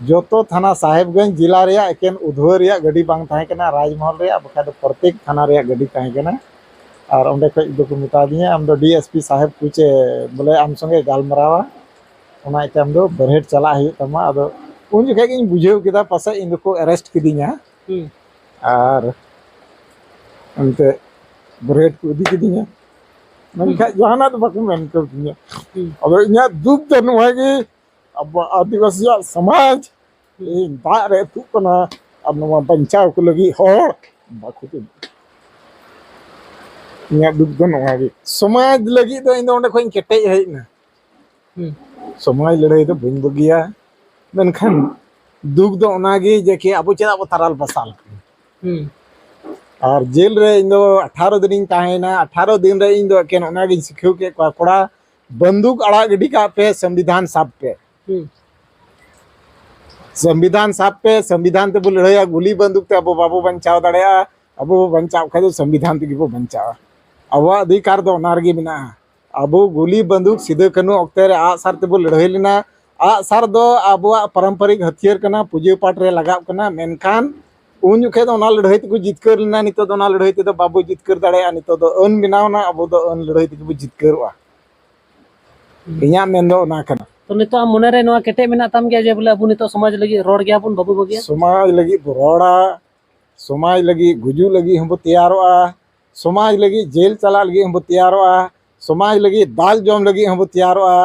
ᱡᱚᱛᱚ ᱛᱷᱟᱱᱟ, ᱥᱟᱦᱮᱵᱽᱜᱚᱸᱡᱽ ᱡᱮᱞᱟ ᱨᱮᱭᱟᱜ ᱮᱠᱮᱱ ᱩᱫᱷᱣᱟᱹ ᱨᱮᱭᱟᱜ ᱜᱟᱹᱰᱤ ᱵᱟᱝ ᱛᱟᱦᱮᱸ ᱠᱟᱱᱟ, ᱨᱟᱡᱽᱢᱚᱦᱚᱞ ᱨᱮᱭᱟᱜ, ᱵᱟᱠᱷᱟᱡ ᱫᱚ ᱯᱨᱚᱛᱮᱠ ᱛᱷᱟᱱᱟ ᱨᱮᱭᱟᱜ ᱜᱟᱹᱰᱤ ᱛᱟᱦᱮᱸ ᱠᱟᱱᱟ᱾ ᱟᱨ ᱚᱸᱰᱮ ᱠᱷᱚᱡ ᱫᱚᱠᱚ ᱢᱮᱛᱟ ᱫᱤᱧᱟ, "ᱟᱢ ᱫᱚ ᱰᱤ ᱮᱥ ᱯᱤ ᱥᱟᱦᱮᱵᱽ ᱠᱩᱪ ᱮ ᱵᱚᱞᱮ ᱟᱢ ᱥᱚᱸᱜᱮ ᱜᱟᱞᱢᱟᱨᱟᱣᱟ, ᱚᱱᱟ ᱤᱭᱟᱹᱛᱮ ᱟᱢ ᱫᱚ ᱵᱚᱨᱦᱮᱴ ᱪᱟᱞᱟᱜ ᱦᱩᱭᱩᱜ ᱛᱟᱢᱟ᱾" ᱟᱫᱚ ᱩᱱ ᱡᱚᱠᱷᱮᱡ ᱜᱤᱧ ᱵᱩᱡᱷᱟᱹᱣ ᱠᱮᱫᱟ, ᱯᱟᱥᱮᱡ ᱤᱧ ᱫᱚᱠᱚ arrest ᱠᱤᱫᱤᱧᱟ᱾ ᱦᱩᱸ᱾ ᱟᱨ ᱚᱱᱛᱮ ᱵᱚᱨᱦᱮᱴ ᱠᱚ ᱤᱫᱤ ᱠᱤᱫᱤᱧᱟ᱾ ᱢᱮᱱᱠᱷᱟᱱ ᱡᱟᱦᱟᱱᱟᱜ ᱫᱚ ᱵᱟᱠᱚ ᱢᱮᱱ ᱠᱟᱣᱫᱤᱧᱟ᱾ ᱦᱩᱸ᱾ ᱟᱫᱚ ᱤᱧᱟᱹᱜ ᱫᱩᱠ ᱫᱚ ᱱᱚᱣᱟ ᱜᱮ, ᱟᱵᱚ ᱟᱹᱫᱤᱵᱟᱹᱥᱤᱭᱟᱜ ᱥᱚᱢᱟᱡᱽ ᱦᱩᱸ᱾ ᱤᱧ ᱫᱟᱜ ᱨᱮ ᱟᱹᱛᱩᱜ ᱠᱟᱱᱟ, ᱟᱨ ᱱᱚᱣᱟ ᱵᱟᱧᱪᱟᱣ ᱠᱚ ᱞᱟᱹᱜᱤᱫ ᱦᱚᱲ ᱵᱟᱠᱚ ᱛᱤᱸᱜᱩᱱ᱾ ᱤᱧᱟᱹᱜ ᱫᱩᱠ ᱫᱚ ᱱᱚᱣᱟ ᱜᱮ, ᱥᱚᱢᱟᱡᱽ ᱞᱟᱹᱜᱤᱫ ᱫᱚ ᱤᱧ ᱫᱚ ᱚᱸᱰᱮ ᱠᱷᱚᱱ ᱤᱧ ᱠᱮᱴᱮᱡ ᱦᱮᱡ ᱮᱱᱟ᱾ ᱦᱩᱸ᱾ ᱥᱚᱢᱟᱡᱽ ᱞᱟᱹᱲᱦᱟᱹᱭ ᱫᱚ ᱵᱟᱹᱧ ᱵᱟᱹᱜᱤᱭᱟ, ᱢᱮᱱᱠᱷᱟᱱ ᱫᱩᱠ ᱫᱚ ᱚᱱᱟᱜᱮ ᱡᱮ ᱠᱤ ᱟᱵᱚ ᱪᱮᱫᱟᱜ ᱵᱚ ᱛᱟᱨᱟᱞ ᱵᱟᱥᱟᱞ ᱠᱟᱱᱟ᱾ ᱦᱩᱸ᱾ ᱟᱨ ᱡᱮᱞ ᱨᱮ ᱤᱧ ᱫᱚ ᱟᱴᱷᱟᱨᱚ ᱫᱤᱱᱤᱧ ᱛᱟᱦᱮᱸᱭᱮᱱᱟ᱾ ᱟᱴᱷᱟᱨᱚ ᱫᱤᱱ ᱨᱮ ᱤᱧ ᱫᱚ ᱮᱠᱮᱱ ᱚᱱᱟᱜᱤᱧ ᱥᱤᱠᱷᱟᱹᱣ ᱠᱮᱫ ᱠᱚᱣᱟ, "ᱠᱚᱲᱟ, ᱵᱟᱱᱫᱩᱠ ᱟᱲᱟᱜ ᱜᱤᱰᱤ ᱠᱟᱜ ᱯᱮ, ᱥᱚᱝᱵᱤᱫᱷᱟᱱ ᱥᱟᱵ ᱯᱮ, ᱦᱩᱸ᱾ ᱥᱚᱝᱵᱤᱫᱷᱟᱱ ᱥᱟᱵ ᱯᱮ, ᱥᱚᱝᱵᱤᱫᱷᱟᱱ ᱛᱮᱵᱚ ᱞᱟᱹᱲᱦᱟᱹᱭᱟ, ᱜᱩᱞᱤ ᱵᱟᱱᱫᱩᱠ ᱛᱮ ᱟᱵᱚ ᱵᱟᱵᱚ ᱵᱟᱧᱪᱟᱣ ᱫᱟᱲᱮᱭᱟᱜᱼᱟ, ᱟᱵᱚ ᱵᱚ ᱵᱟᱧᱪᱟᱣ ᱠᱷᱟᱡ ᱫᱚ ᱥᱚᱝᱵᱤᱫᱷᱟᱱ ᱛᱮᱜᱮ ᱵᱚ ᱵᱟᱧᱪᱟᱜᱼᱟ, ᱟᱵᱚᱣᱟᱜ ᱚᱫᱷᱤᱠᱟᱨ ᱫᱚ ᱚᱱᱟ ᱨᱮᱜᱮ ᱢᱮᱱᱟᱜᱼᱟ᱾" ᱟᱵᱚ ᱜᱩᱞᱤ ᱵᱟᱱᱫᱩᱠ ᱥᱤᱫᱩ ᱠᱟᱹᱱᱦᱩ ᱚᱠᱛᱮ ᱨᱮ ᱟᱜᱼᱥᱟᱨ ᱛᱮᱵᱚ ᱞᱟᱹᱲᱦᱟᱹᱭ ᱞᱮᱱᱟ, ᱟᱜᱼᱥᱟᱨ ᱫᱚ ᱟᱵᱚᱣᱟᱜ ᱯᱟᱨᱚᱢᱯᱚᱨᱤᱠ ᱦᱟᱹᱛᱭᱟᱹᱨ ᱠᱟᱱᱟ, ᱯᱩᱡᱟᱹ ᱯᱟᱴ ᱨᱮ ᱞᱟᱜᱟᱜ ᱠᱟᱱᱟ, ᱢᱮᱱᱠᱷᱟᱱ ᱩᱱ ᱡᱚᱠᱷᱮᱡ ᱫᱚ ᱚᱱᱟ ᱞᱟᱹᱲᱦᱟᱹᱭ ᱛᱮᱠᱚ ᱡᱤᱛᱠᱟᱹᱨ ᱞᱮᱱᱟ, ᱱᱤᱛᱚᱜ ᱫᱚ ᱚᱱᱟ ᱞᱟᱹᱲᱦᱟᱹᱭ ᱛᱮᱫᱚ ᱵᱟᱵᱚ ᱡᱤᱛᱠᱟᱹᱨ ᱫᱟᱲᱮᱭᱟᱜᱼᱟ᱾ ᱱᱤᱛᱚᱜ ᱫᱚ ᱟᱹᱱ ᱵᱮᱱᱟᱣ ᱮᱱᱟ, ᱟᱵᱚ ᱫᱚ ᱟᱹᱱ ᱞᱟᱹᱲᱦᱟᱹᱭ ᱛᱮᱜᱮ ᱵᱚ ᱡᱤᱛᱠᱟᱹᱨᱚᱜᱼᱟ᱾ ᱤᱧᱟᱹᱜ ᱢᱮᱱ ᱫᱚ ᱚᱱᱟ ᱠᱟᱱᱟ᱾ ᱛᱚ ᱱᱤᱛᱚᱜ ᱟᱢ ᱢᱚᱱᱮᱨᱮ ᱱᱚᱣᱟ ᱠᱮᱴᱮᱡ ᱢᱮᱱᱟᱜ ᱛᱟᱢ ᱜᱮᱭᱟ ᱡᱮ ᱵᱚᱞᱮ ᱟᱵᱚ ᱱᱤᱛᱚᱜ ᱥᱚᱢᱟᱡᱽ ᱞᱟᱹᱜᱤᱫ ᱨᱚᱲ ᱜᱮᱭᱟᱵᱚᱱ, ᱵᱟᱵᱚ ᱵᱟᱹᱜᱤᱭᱟ? ᱥᱚᱢᱟᱡᱽ ᱞᱟᱹᱜᱤᱫ ᱵᱚ ᱨᱚᱲᱟ, ᱥᱚᱢᱟᱡᱽ ᱞᱟᱹᱜᱤᱫ ᱜᱩᱡᱩᱜ ᱞᱟᱹᱜᱤᱫ ᱦᱚᱸᱵᱚ ᱛᱮᱭᱟᱨᱚᱜᱼᱟ, ᱥᱚᱢᱟᱡᱽ ᱞᱟᱹᱜᱤᱫ ᱡᱮᱞ ᱪᱟᱞᱟᱜ ᱞᱟᱹᱜᱤᱫ ᱦᱚᱸᱵᱚ ᱛᱮᱭᱟᱨᱚᱜᱼᱟ, ᱥᱚᱢᱟᱡᱽ ᱞᱟᱹᱜᱤᱫ ᱫᱟᱞ ᱡᱚᱢ ᱞᱟᱹᱜᱤᱫ ᱦᱚᱸᱵᱚ ᱛᱮᱭᱟᱨᱚᱜᱼᱟ᱾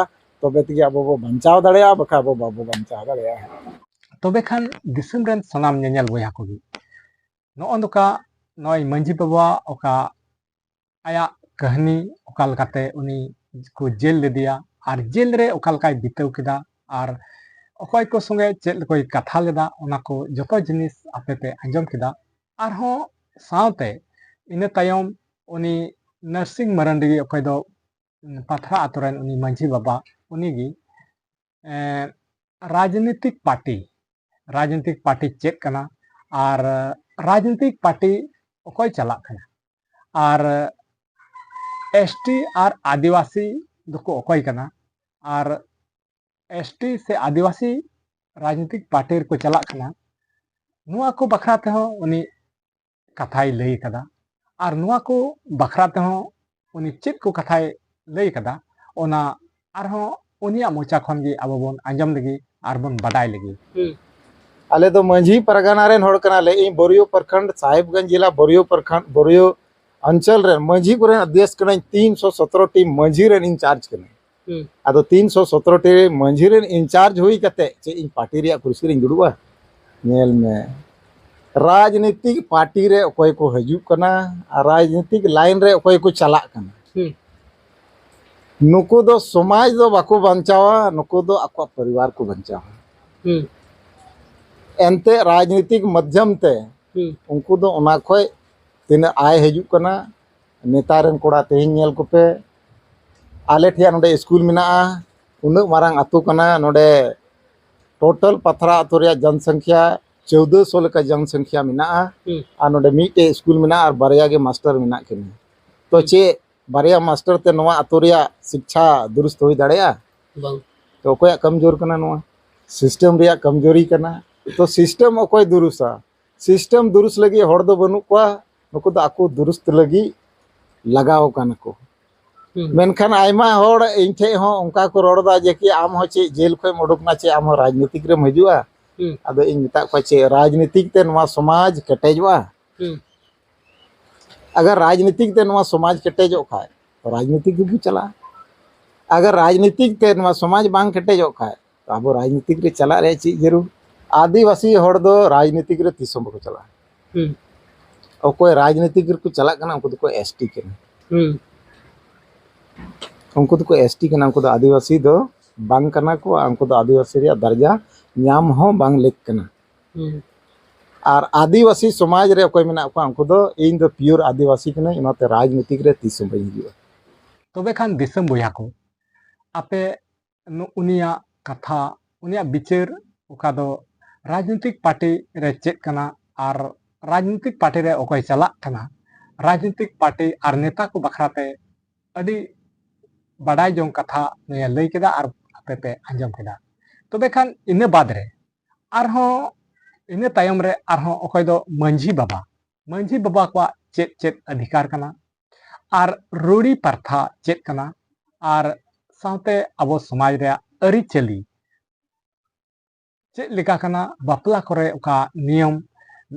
ᱛᱚᱵᱮ ᱛᱮᱜᱮ ᱟᱵᱚ ᱵᱚ ᱵᱟᱧᱪᱟᱣ ᱫᱟᱲᱮᱭᱟᱜᱼᱟ, ᱵᱟᱠᱷᱟᱡ ᱟᱵᱚ ᱵᱟᱵᱚ ᱵᱟᱧᱪᱟᱣ ᱫᱟᱲᱮᱭᱟᱜᱼᱟ᱾ ᱛᱚᱵᱮ ᱠᱷᱟᱱ ᱫᱤᱥᱚᱢ ᱨᱮᱱ ᱥᱟᱱᱟᱢ ᱧᱮᱧᱮᱞ ᱵᱚᱭᱦᱟ ᱠᱚᱜᱮ ᱱᱚᱜᱼᱚ ᱱᱚᱝᱠᱟ ᱱᱚᱜᱼᱚᱭ ᱢᱟᱹᱡᱷᱤ ᱵᱟᱵᱟᱣᱟᱜ ᱚᱠᱟ ᱟᱭᱟᱜ ᱠᱟᱹᱦᱱᱤ, ᱚᱠᱟ ᱞᱮᱠᱟᱛᱮ ᱩᱱᱤ ᱠᱚ ᱡᱮᱞ ᱞᱮᱫᱮᱭᱟ ᱟᱨ ᱡᱮᱞ ᱨᱮ ᱚᱠᱟ ᱞᱮᱠᱟᱭ ᱵᱤᱛᱟᱹᱣ ᱠᱮᱫᱟ ᱟᱨ ᱚᱠᱚᱭ ᱠᱚ ᱥᱚᱸᱜᱮ ᱪᱮᱫ ᱠᱚᱭ ᱠᱟᱛᱷᱟ ᱞᱮᱫᱟ, ᱚᱱᱟ ᱠᱚ ᱡᱚᱛᱚ ᱡᱤᱱᱤᱥ ᱟᱯᱮ ᱯᱮ ᱟᱸᱡᱚᱢ ᱠᱮᱫᱟ᱾ ᱟᱨᱦᱚᱸ ᱥᱟᱶᱛᱮ ᱤᱱᱟᱹ ᱛᱟᱭᱚᱢ ᱩᱱᱤ ᱱᱟᱨᱥᱤᱝ ᱢᱟᱨᱟᱱᱰᱤ, ᱚᱠᱚᱭ ᱫᱚ ᱯᱟᱛᱷᱨᱟ ᱟᱛᱳ ᱨᱮᱱ ᱩᱱᱤ ᱢᱟᱹᱡᱷᱤ ᱵᱟᱵᱟ, ᱩᱱᱤᱜᱮ, ᱮᱸ, ᱨᱟᱡᱽᱱᱤᱛᱤᱠ ᱯᱟᱨᱴᱤ, ᱨᱟᱡᱽᱱᱤᱛᱤᱠ ᱯᱟᱨᱴᱤ ᱪᱮᱫ ᱠᱟᱱᱟ ᱟᱨ ᱨᱟᱡᱽᱱᱤᱛᱤᱠ ᱯᱟᱨᱴᱤ ᱚᱠᱚᱭ ᱪᱟᱞᱟᱜ ᱠᱟᱱᱟ ᱟᱨ ᱮᱥ ᱴᱤ ᱟᱨ ᱟᱹᱫᱤᱵᱟᱹᱥᱤ ᱫᱚᱠᱚ ᱚᱠᱚᱭ ᱠᱟᱱᱟ ᱟᱨ ᱮᱥ ᱴᱤ ᱥᱮ ᱟᱹᱫᱤᱵᱟᱹᱥᱤ ᱨᱟᱡᱽᱱᱤᱛᱤᱠ ᱯᱟᱨᱴᱤ ᱨᱮᱠᱚ ᱪᱟᱞᱟᱜ ᱠᱟᱱᱟ, ᱱᱚᱣᱟ ᱠᱚ ᱵᱟᱠᱷᱨᱟ ᱛᱮᱦᱚᱸ ᱩᱱᱤ ᱠᱟᱛᱷᱟᱭ ᱞᱟᱹᱭ ᱠᱟᱫᱟ᱾ ᱟᱨ ᱱᱚᱣᱟ ᱠᱚ ᱵᱟᱠᱷᱨᱟ ᱛᱮᱦᱚᱸ ᱩᱱᱤ ᱪᱮᱫ ᱠᱚ ᱠᱟᱛᱷᱟᱭ ᱞᱟᱹᱭ ᱠᱟᱫᱟ, ᱚᱱᱟ ᱟᱨᱦᱚᱸ ᱩᱱᱤᱭᱟᱜ ᱢᱚᱪᱟ ᱠᱷᱚᱱ ᱜᱮ ᱟᱵᱚ ᱵᱚᱱ ᱟᱸᱡᱚᱢ ᱞᱮᱜᱮ ᱟᱨ ᱵᱚᱱ ᱵᱟᱰᱟᱭ ᱞᱮᱜᱮ᱾ ᱟᱞᱮ ᱫᱚ ᱢᱟᱹᱡᱷᱤ ᱯᱟᱨᱜᱟᱱᱟ ᱨᱮᱱ ᱦᱚᱲ ᱠᱟᱱᱟᱞᱮ᱾ ᱤᱧ ᱵᱳᱨᱤᱭᱳ ᱯᱨᱚᱠᱷᱚᱸᱰ, ᱥᱟᱦᱮᱵᱽᱜᱚᱸᱡᱽ ᱡᱮᱞᱟ, ᱵᱳᱨᱤᱭᱳ ᱯᱨᱚᱠᱷᱚᱸᱰ, ᱵᱳᱨᱤᱭᱳ ᱚᱧᱪᱚᱞ ᱨᱮᱱ ᱢᱟᱹᱡᱷᱤ ᱠᱚᱨᱮᱱ ᱟᱫᱮᱥ ᱠᱟᱹᱱᱟᱹᱧ᱾ ᱛᱤᱱ ᱥᱚ ᱥᱚᱛᱨᱚ ᱴᱤ ᱢᱟᱹᱡᱷᱤ ᱨᱮᱱ ᱤᱧ ᱪᱟᱨᱡᱽ ᱠᱟᱹᱱᱟᱹᱧ᱾ ᱟᱫᱚ ᱛᱤᱱ ᱥᱚ ᱥᱚᱛᱨᱚ ᱴᱤ ᱢᱟᱹᱡᱷᱤ ᱨᱮᱱ ᱤᱱᱪᱟᱨᱡᱽ ᱦᱩᱭ ᱠᱟᱛᱮ ᱪᱮᱫ ᱤᱧ ᱯᱟᱨᱴᱤ ᱨᱮᱭᱟᱜ ᱠᱩᱨᱥᱤ ᱨᱤᱧ ᱫᱩᱲᱩᱵᱼᱟ? ᱧᱮᱞ ᱢᱮ, ᱨᱟᱡᱽᱱᱤᱛᱤᱠ ᱯᱟᱨᱴᱤ ᱨᱮ ᱚᱠᱚᱭ ᱠᱚ ᱦᱤᱡᱩᱜ ᱠᱟᱱᱟ ᱟᱨ ᱨᱟᱡᱽᱱᱤᱛᱤᱠ ᱞᱟᱭᱤᱱ ᱨᱮ ᱚᱠᱚᱭ ᱠᱚ ᱪᱟᱞᱟᱜ ᱠᱟᱱᱟ, ᱱᱩᱠᱩ ᱫᱚ ᱥᱚᱢᱟᱡᱽ ᱫᱚ ᱵᱟᱠᱚ ᱵᱟᱧᱪᱟᱣᱟ, ᱱᱩᱠᱩ ᱫᱚ ᱟᱠᱚᱣᱟᱜ ᱯᱚᱨᱤᱵᱟᱨ ᱠᱚ ᱵᱟᱧᱪᱟᱣᱟ᱾ ᱮᱱᱛᱮ ᱨᱟᱡᱽᱱᱤᱛᱤᱠ ᱢᱟᱫᱽᱫᱷᱚᱢ ᱛᱮ ᱩᱱᱠᱩ ᱫᱚ ᱚᱱᱟ ᱠᱷᱚᱡ ᱛᱤᱱᱟᱹᱜ ᱟᱭ ᱦᱤᱡᱩᱜ ᱠᱟᱱᱟ, ᱱᱮᱛᱟᱨ ᱨᱮᱱ ᱠᱚᱲᱟ ᱛᱮᱦᱮᱧ ᱧᱮᱞ ᱠᱚᱯᱮ, ᱟᱞᱮ ᱴᱷᱮᱱ ᱱᱚᱰᱮ ᱥᱠᱩᱞ ᱢᱮᱱᱟᱜᱼᱟ, ᱩᱱᱟᱹᱜ ᱢᱟᱨᱟᱝ ᱟᱹᱛᱩ ᱠᱟᱱᱟ, ᱱᱚᱰᱮ ᱴᱳᱴᱟᱞ ᱯᱟᱛᱷᱨᱟ ᱟᱹᱛᱩ ᱨᱮᱭᱟᱜ ᱡᱚᱱᱥᱚᱝᱠᱷᱭᱟ ᱪᱳᱫᱚ ᱥᱚ ᱞᱮᱠᱟ ᱡᱚᱱᱥᱚᱝᱠᱷᱭᱟ ᱢᱮᱱᱟᱜᱼᱟ᱾ ᱟᱨ ᱱᱚᱰᱮ ᱢᱤᱫᱴᱮᱡ ᱥᱠᱩᱞ ᱢᱮᱱᱟᱜᱼᱟ ᱟᱨ ᱵᱟᱨᱭᱟ ᱜᱮ ᱢᱟᱥᱴᱟᱨ ᱢᱮᱱᱟᱜ ᱠᱤᱱᱟ᱾ ᱛᱚ ᱪᱮᱫ ᱵᱟᱨᱭᱟ ᱢᱟᱥᱴᱟᱨ ᱛᱮ ᱱᱚᱣᱟ ᱟᱹᱛᱩ ᱨᱮᱭᱟᱜ ᱥᱤᱠᱪᱷᱟ ᱫᱩᱨᱩᱥᱛ ᱦᱩᱭ ᱫᱟᱲᱮᱭᱟᱜᱼᱟ? ᱛᱚ ᱚᱠᱚᱭᱟᱜ ᱠᱟᱢᱡᱳᱨ ᱠᱟᱱᱟ ᱱᱚᱣᱟ? ᱥᱤᱥᱴᱮᱢ ᱨᱮᱭᱟᱜ ᱠᱟᱢᱡᱳᱨᱤ ᱠᱟᱱᱟ᱾ ᱛᱚ ᱥᱤᱥᱴᱮᱢ ᱚᱠᱚᱭ ᱫᱩᱨᱩᱥᱟ? ᱥᱤᱥᱴᱮᱢ ᱫᱩᱨᱩᱥ ᱞᱟᱹᱜᱤᱫ ᱦᱚᱲ ᱫᱚ ᱵᱟᱹᱱᱩᱜ ᱠᱚᱣᱟ, ᱱᱩᱠᱩ ᱫᱚ ᱟᱠᱚ ᱫᱩᱨᱩᱥᱛ ᱞᱟᱹᱜᱤᱫ ᱞᱟᱜᱟᱣ ᱠᱟᱱᱟ ᱠᱚ᱾ ᱢᱮᱱᱠᱷᱟᱱ ᱟᱭᱢᱟ ᱦᱚᱲ ᱤᱧ ᱴᱷᱮᱡ ᱦᱚᱸ ᱚᱱᱠᱟ ᱠᱚ ᱨᱚᱲ ᱮᱫᱟ ᱡᱮ ᱠᱤ ᱟᱢ ᱦᱚᱸ ᱪᱮᱫ ᱡᱮᱞ ᱠᱷᱚᱡ ᱮᱢ ᱩᱰᱩᱠ ᱱᱟ, ᱪᱮᱫ ᱟᱢ ᱦᱚᱸ ᱨᱟᱡᱽᱱᱤᱛᱤᱠ ᱨᱮᱢ ᱦᱤᱡᱩᱜᱼᱟ? ᱟᱫᱚ ᱤᱧ ᱢᱮᱛᱟᱜ ᱠᱚᱣᱟ, ᱪᱮᱫ ᱨᱟᱡᱽᱱᱤᱛᱤᱠ ᱛᱮ ᱱᱚᱣᱟ ᱥᱚᱢᱟᱡᱽ ᱠᱮᱴᱮᱡᱚᱜᱼᱟ? ᱟᱜᱟᱨ ᱨᱟᱡᱽᱱᱤᱛᱤᱠ ᱛᱮ ᱱᱚᱣᱟ ᱥᱚᱢᱟᱡᱽ ᱠᱮᱴᱮᱡᱚᱜ ᱠᱷᱟᱡ ᱛᱚ ᱨᱟᱡᱽᱱᱤᱛᱤᱠ ᱜᱮᱵᱚ ᱪᱟᱞᱟᱜᱼᱟ᱾ ᱟᱜᱟᱨ ᱨᱟᱡᱽᱱᱤᱛᱤᱠ ᱛᱮ ᱱᱚᱣᱟ ᱥᱚᱢᱟᱡᱽ ᱵᱟᱝ ᱠᱮᱴᱮᱡᱚᱜ ᱠᱷᱟᱡ ᱛᱚ ᱟᱵᱚ ᱨᱟᱡᱽᱱᱤᱛᱤᱠ ᱨᱮ ᱪᱟᱞᱟᱜ ᱨᱮᱭᱟᱜ ᱪᱮᱫ ᱡᱟᱹᱨᱩᱲ? ᱟᱹᱫᱤᱵᱟᱹᱥᱤ ᱦᱚᱲ ᱫᱚ ᱨᱟᱡᱽᱱᱤᱛᱤᱠ ᱨᱮ ᱛᱤᱥ ᱦᱚᱸ ᱵᱟᱠᱚ ᱪᱟᱞᱟᱜᱼᱟ᱾ ᱚᱠᱚᱭ ᱨᱟᱡᱽᱱᱤᱛᱤᱠ ᱨᱮᱠᱚ ᱪᱟᱞᱟᱜ ᱠᱟᱱᱟ ᱩᱱᱠᱩ ᱫᱚᱠᱚ ᱮᱥ ᱴᱤ ᱠᱟᱱᱟ᱾ ᱩᱱᱠᱩ ᱫᱚᱠᱚ ᱮᱥ ᱴᱤ ᱠᱟᱱᱟ, ᱩᱱᱠᱩ ᱫᱚ ᱟᱹᱫᱤᱵᱟᱹᱥᱤ ᱫᱚ ᱵᱟᱝ ᱠᱟᱱᱟ ᱠᱚ, ᱟᱨ ᱩᱱᱠᱩ ᱫᱚ ᱟᱹᱫᱤᱵᱟᱹᱥᱤ ᱨᱮᱭᱟᱜ ᱫᱟᱨᱡᱟ ᱧᱟᱢ ᱦᱚᱸ ᱵᱟᱝ ᱞᱮᱠ ᱠᱟᱱᱟ᱾ ᱟᱨ ᱟᱹᱫᱤᱵᱟᱹᱥᱤ ᱥᱚᱢᱟᱡᱽ ᱨᱮ ᱚᱠᱚᱭ ᱢᱮᱱᱟᱜ ᱠᱚᱣᱟ, ᱩᱱᱠᱩ ᱫᱚ, "ᱤᱧ ᱫᱚ pure ᱟᱹᱫᱤᱵᱟᱹᱥᱤ ᱠᱟᱹᱱᱟᱹᱧ, ᱚᱱᱟᱛᱮ ᱨᱟᱡᱽᱱᱤᱛᱤᱠ ᱨᱮ ᱛᱤᱥ ᱦᱚᱸ ᱵᱟᱹᱧ ᱦᱤᱡᱩᱜᱼᱟ᱾" ᱛᱚᱵᱮ ᱠᱷᱟᱱ ᱫᱤᱥᱚᱢ ᱵᱚᱭᱦᱟ ᱠᱚ, ᱟᱯᱮ ᱱᱩ-, ᱩᱱᱤᱭᱟᱜ ᱠᱟᱛᱷᱟ, ᱩᱱᱤᱭᱟᱜ ᱵᱤᱪᱟᱹᱨ, ᱚᱠᱟ ᱫᱚ ᱨᱟᱡᱽᱱᱤᱛᱤᱠ ᱯᱟᱨᱴᱤ ᱨᱮ ᱪᱮᱫ ᱠᱟᱱᱟ ᱟᱨ ᱨᱟᱡᱽᱱᱤᱛᱤᱠ ᱯᱟᱨᱴᱤ ᱨᱮ ᱚᱠᱚᱭ ᱪᱟᱞᱟᱜ ᱠᱟᱱᱟ, ᱨᱟᱡᱽᱱᱤᱛᱤᱠ ᱯᱟᱨᱴᱤ ᱟᱨ ᱱᱮᱛᱟ ᱠᱚ ᱵᱟᱠᱷᱨᱟ ᱛᱮ ᱟᱹᱰᱤ ᱵᱟᱰᱟᱭ ᱡᱚᱝ ᱠᱟᱛᱷᱟ ᱱᱩᱭᱮ ᱞᱟᱹᱭ ᱠᱮᱫᱟ ᱟᱨ ᱟᱯᱮ ᱯᱮ ᱟᱸᱡᱚᱢ ᱠᱮᱫᱟ᱾ ᱛᱚᱵᱮ ᱠᱷᱟᱱ ᱤᱱᱟᱹ ᱵᱟᱫᱽ ᱨᱮ ᱟᱨᱦᱚᱸ, ᱤᱱᱟᱹ ᱛᱟᱭᱚᱢ ᱨᱮ ᱟᱨᱦᱚᱸ ᱚᱠᱚᱭ ᱫᱚ ᱢᱟᱹᱡᱷᱤ ᱵᱟᱵᱟ, ᱢᱟᱹᱡᱷᱤ ᱵᱟᱵᱟ ᱠᱚᱣᱟᱜ ᱪᱮᱫ ᱪᱮᱫ ᱚᱫᱷᱤᱠᱟᱨ ᱠᱟᱱᱟ ᱟᱨ ᱨᱩᱲᱤ ᱯᱨᱚᱛᱷᱟ ᱪᱮᱫ ᱠᱟᱱᱟ ᱟᱨ ᱥᱟᱶᱛᱮ ᱟᱵᱚ ᱥᱚᱢᱟᱡᱽ ᱨᱮᱭᱟᱜ ᱟᱹᱨᱤᱪᱟᱹᱞᱤ ᱪᱮᱫ ᱞᱮᱠᱟ ᱠᱟᱱᱟ, ᱵᱟᱯᱞᱟ ᱠᱚᱨᱮ ᱚᱠᱟ ᱱᱤᱭᱚᱢ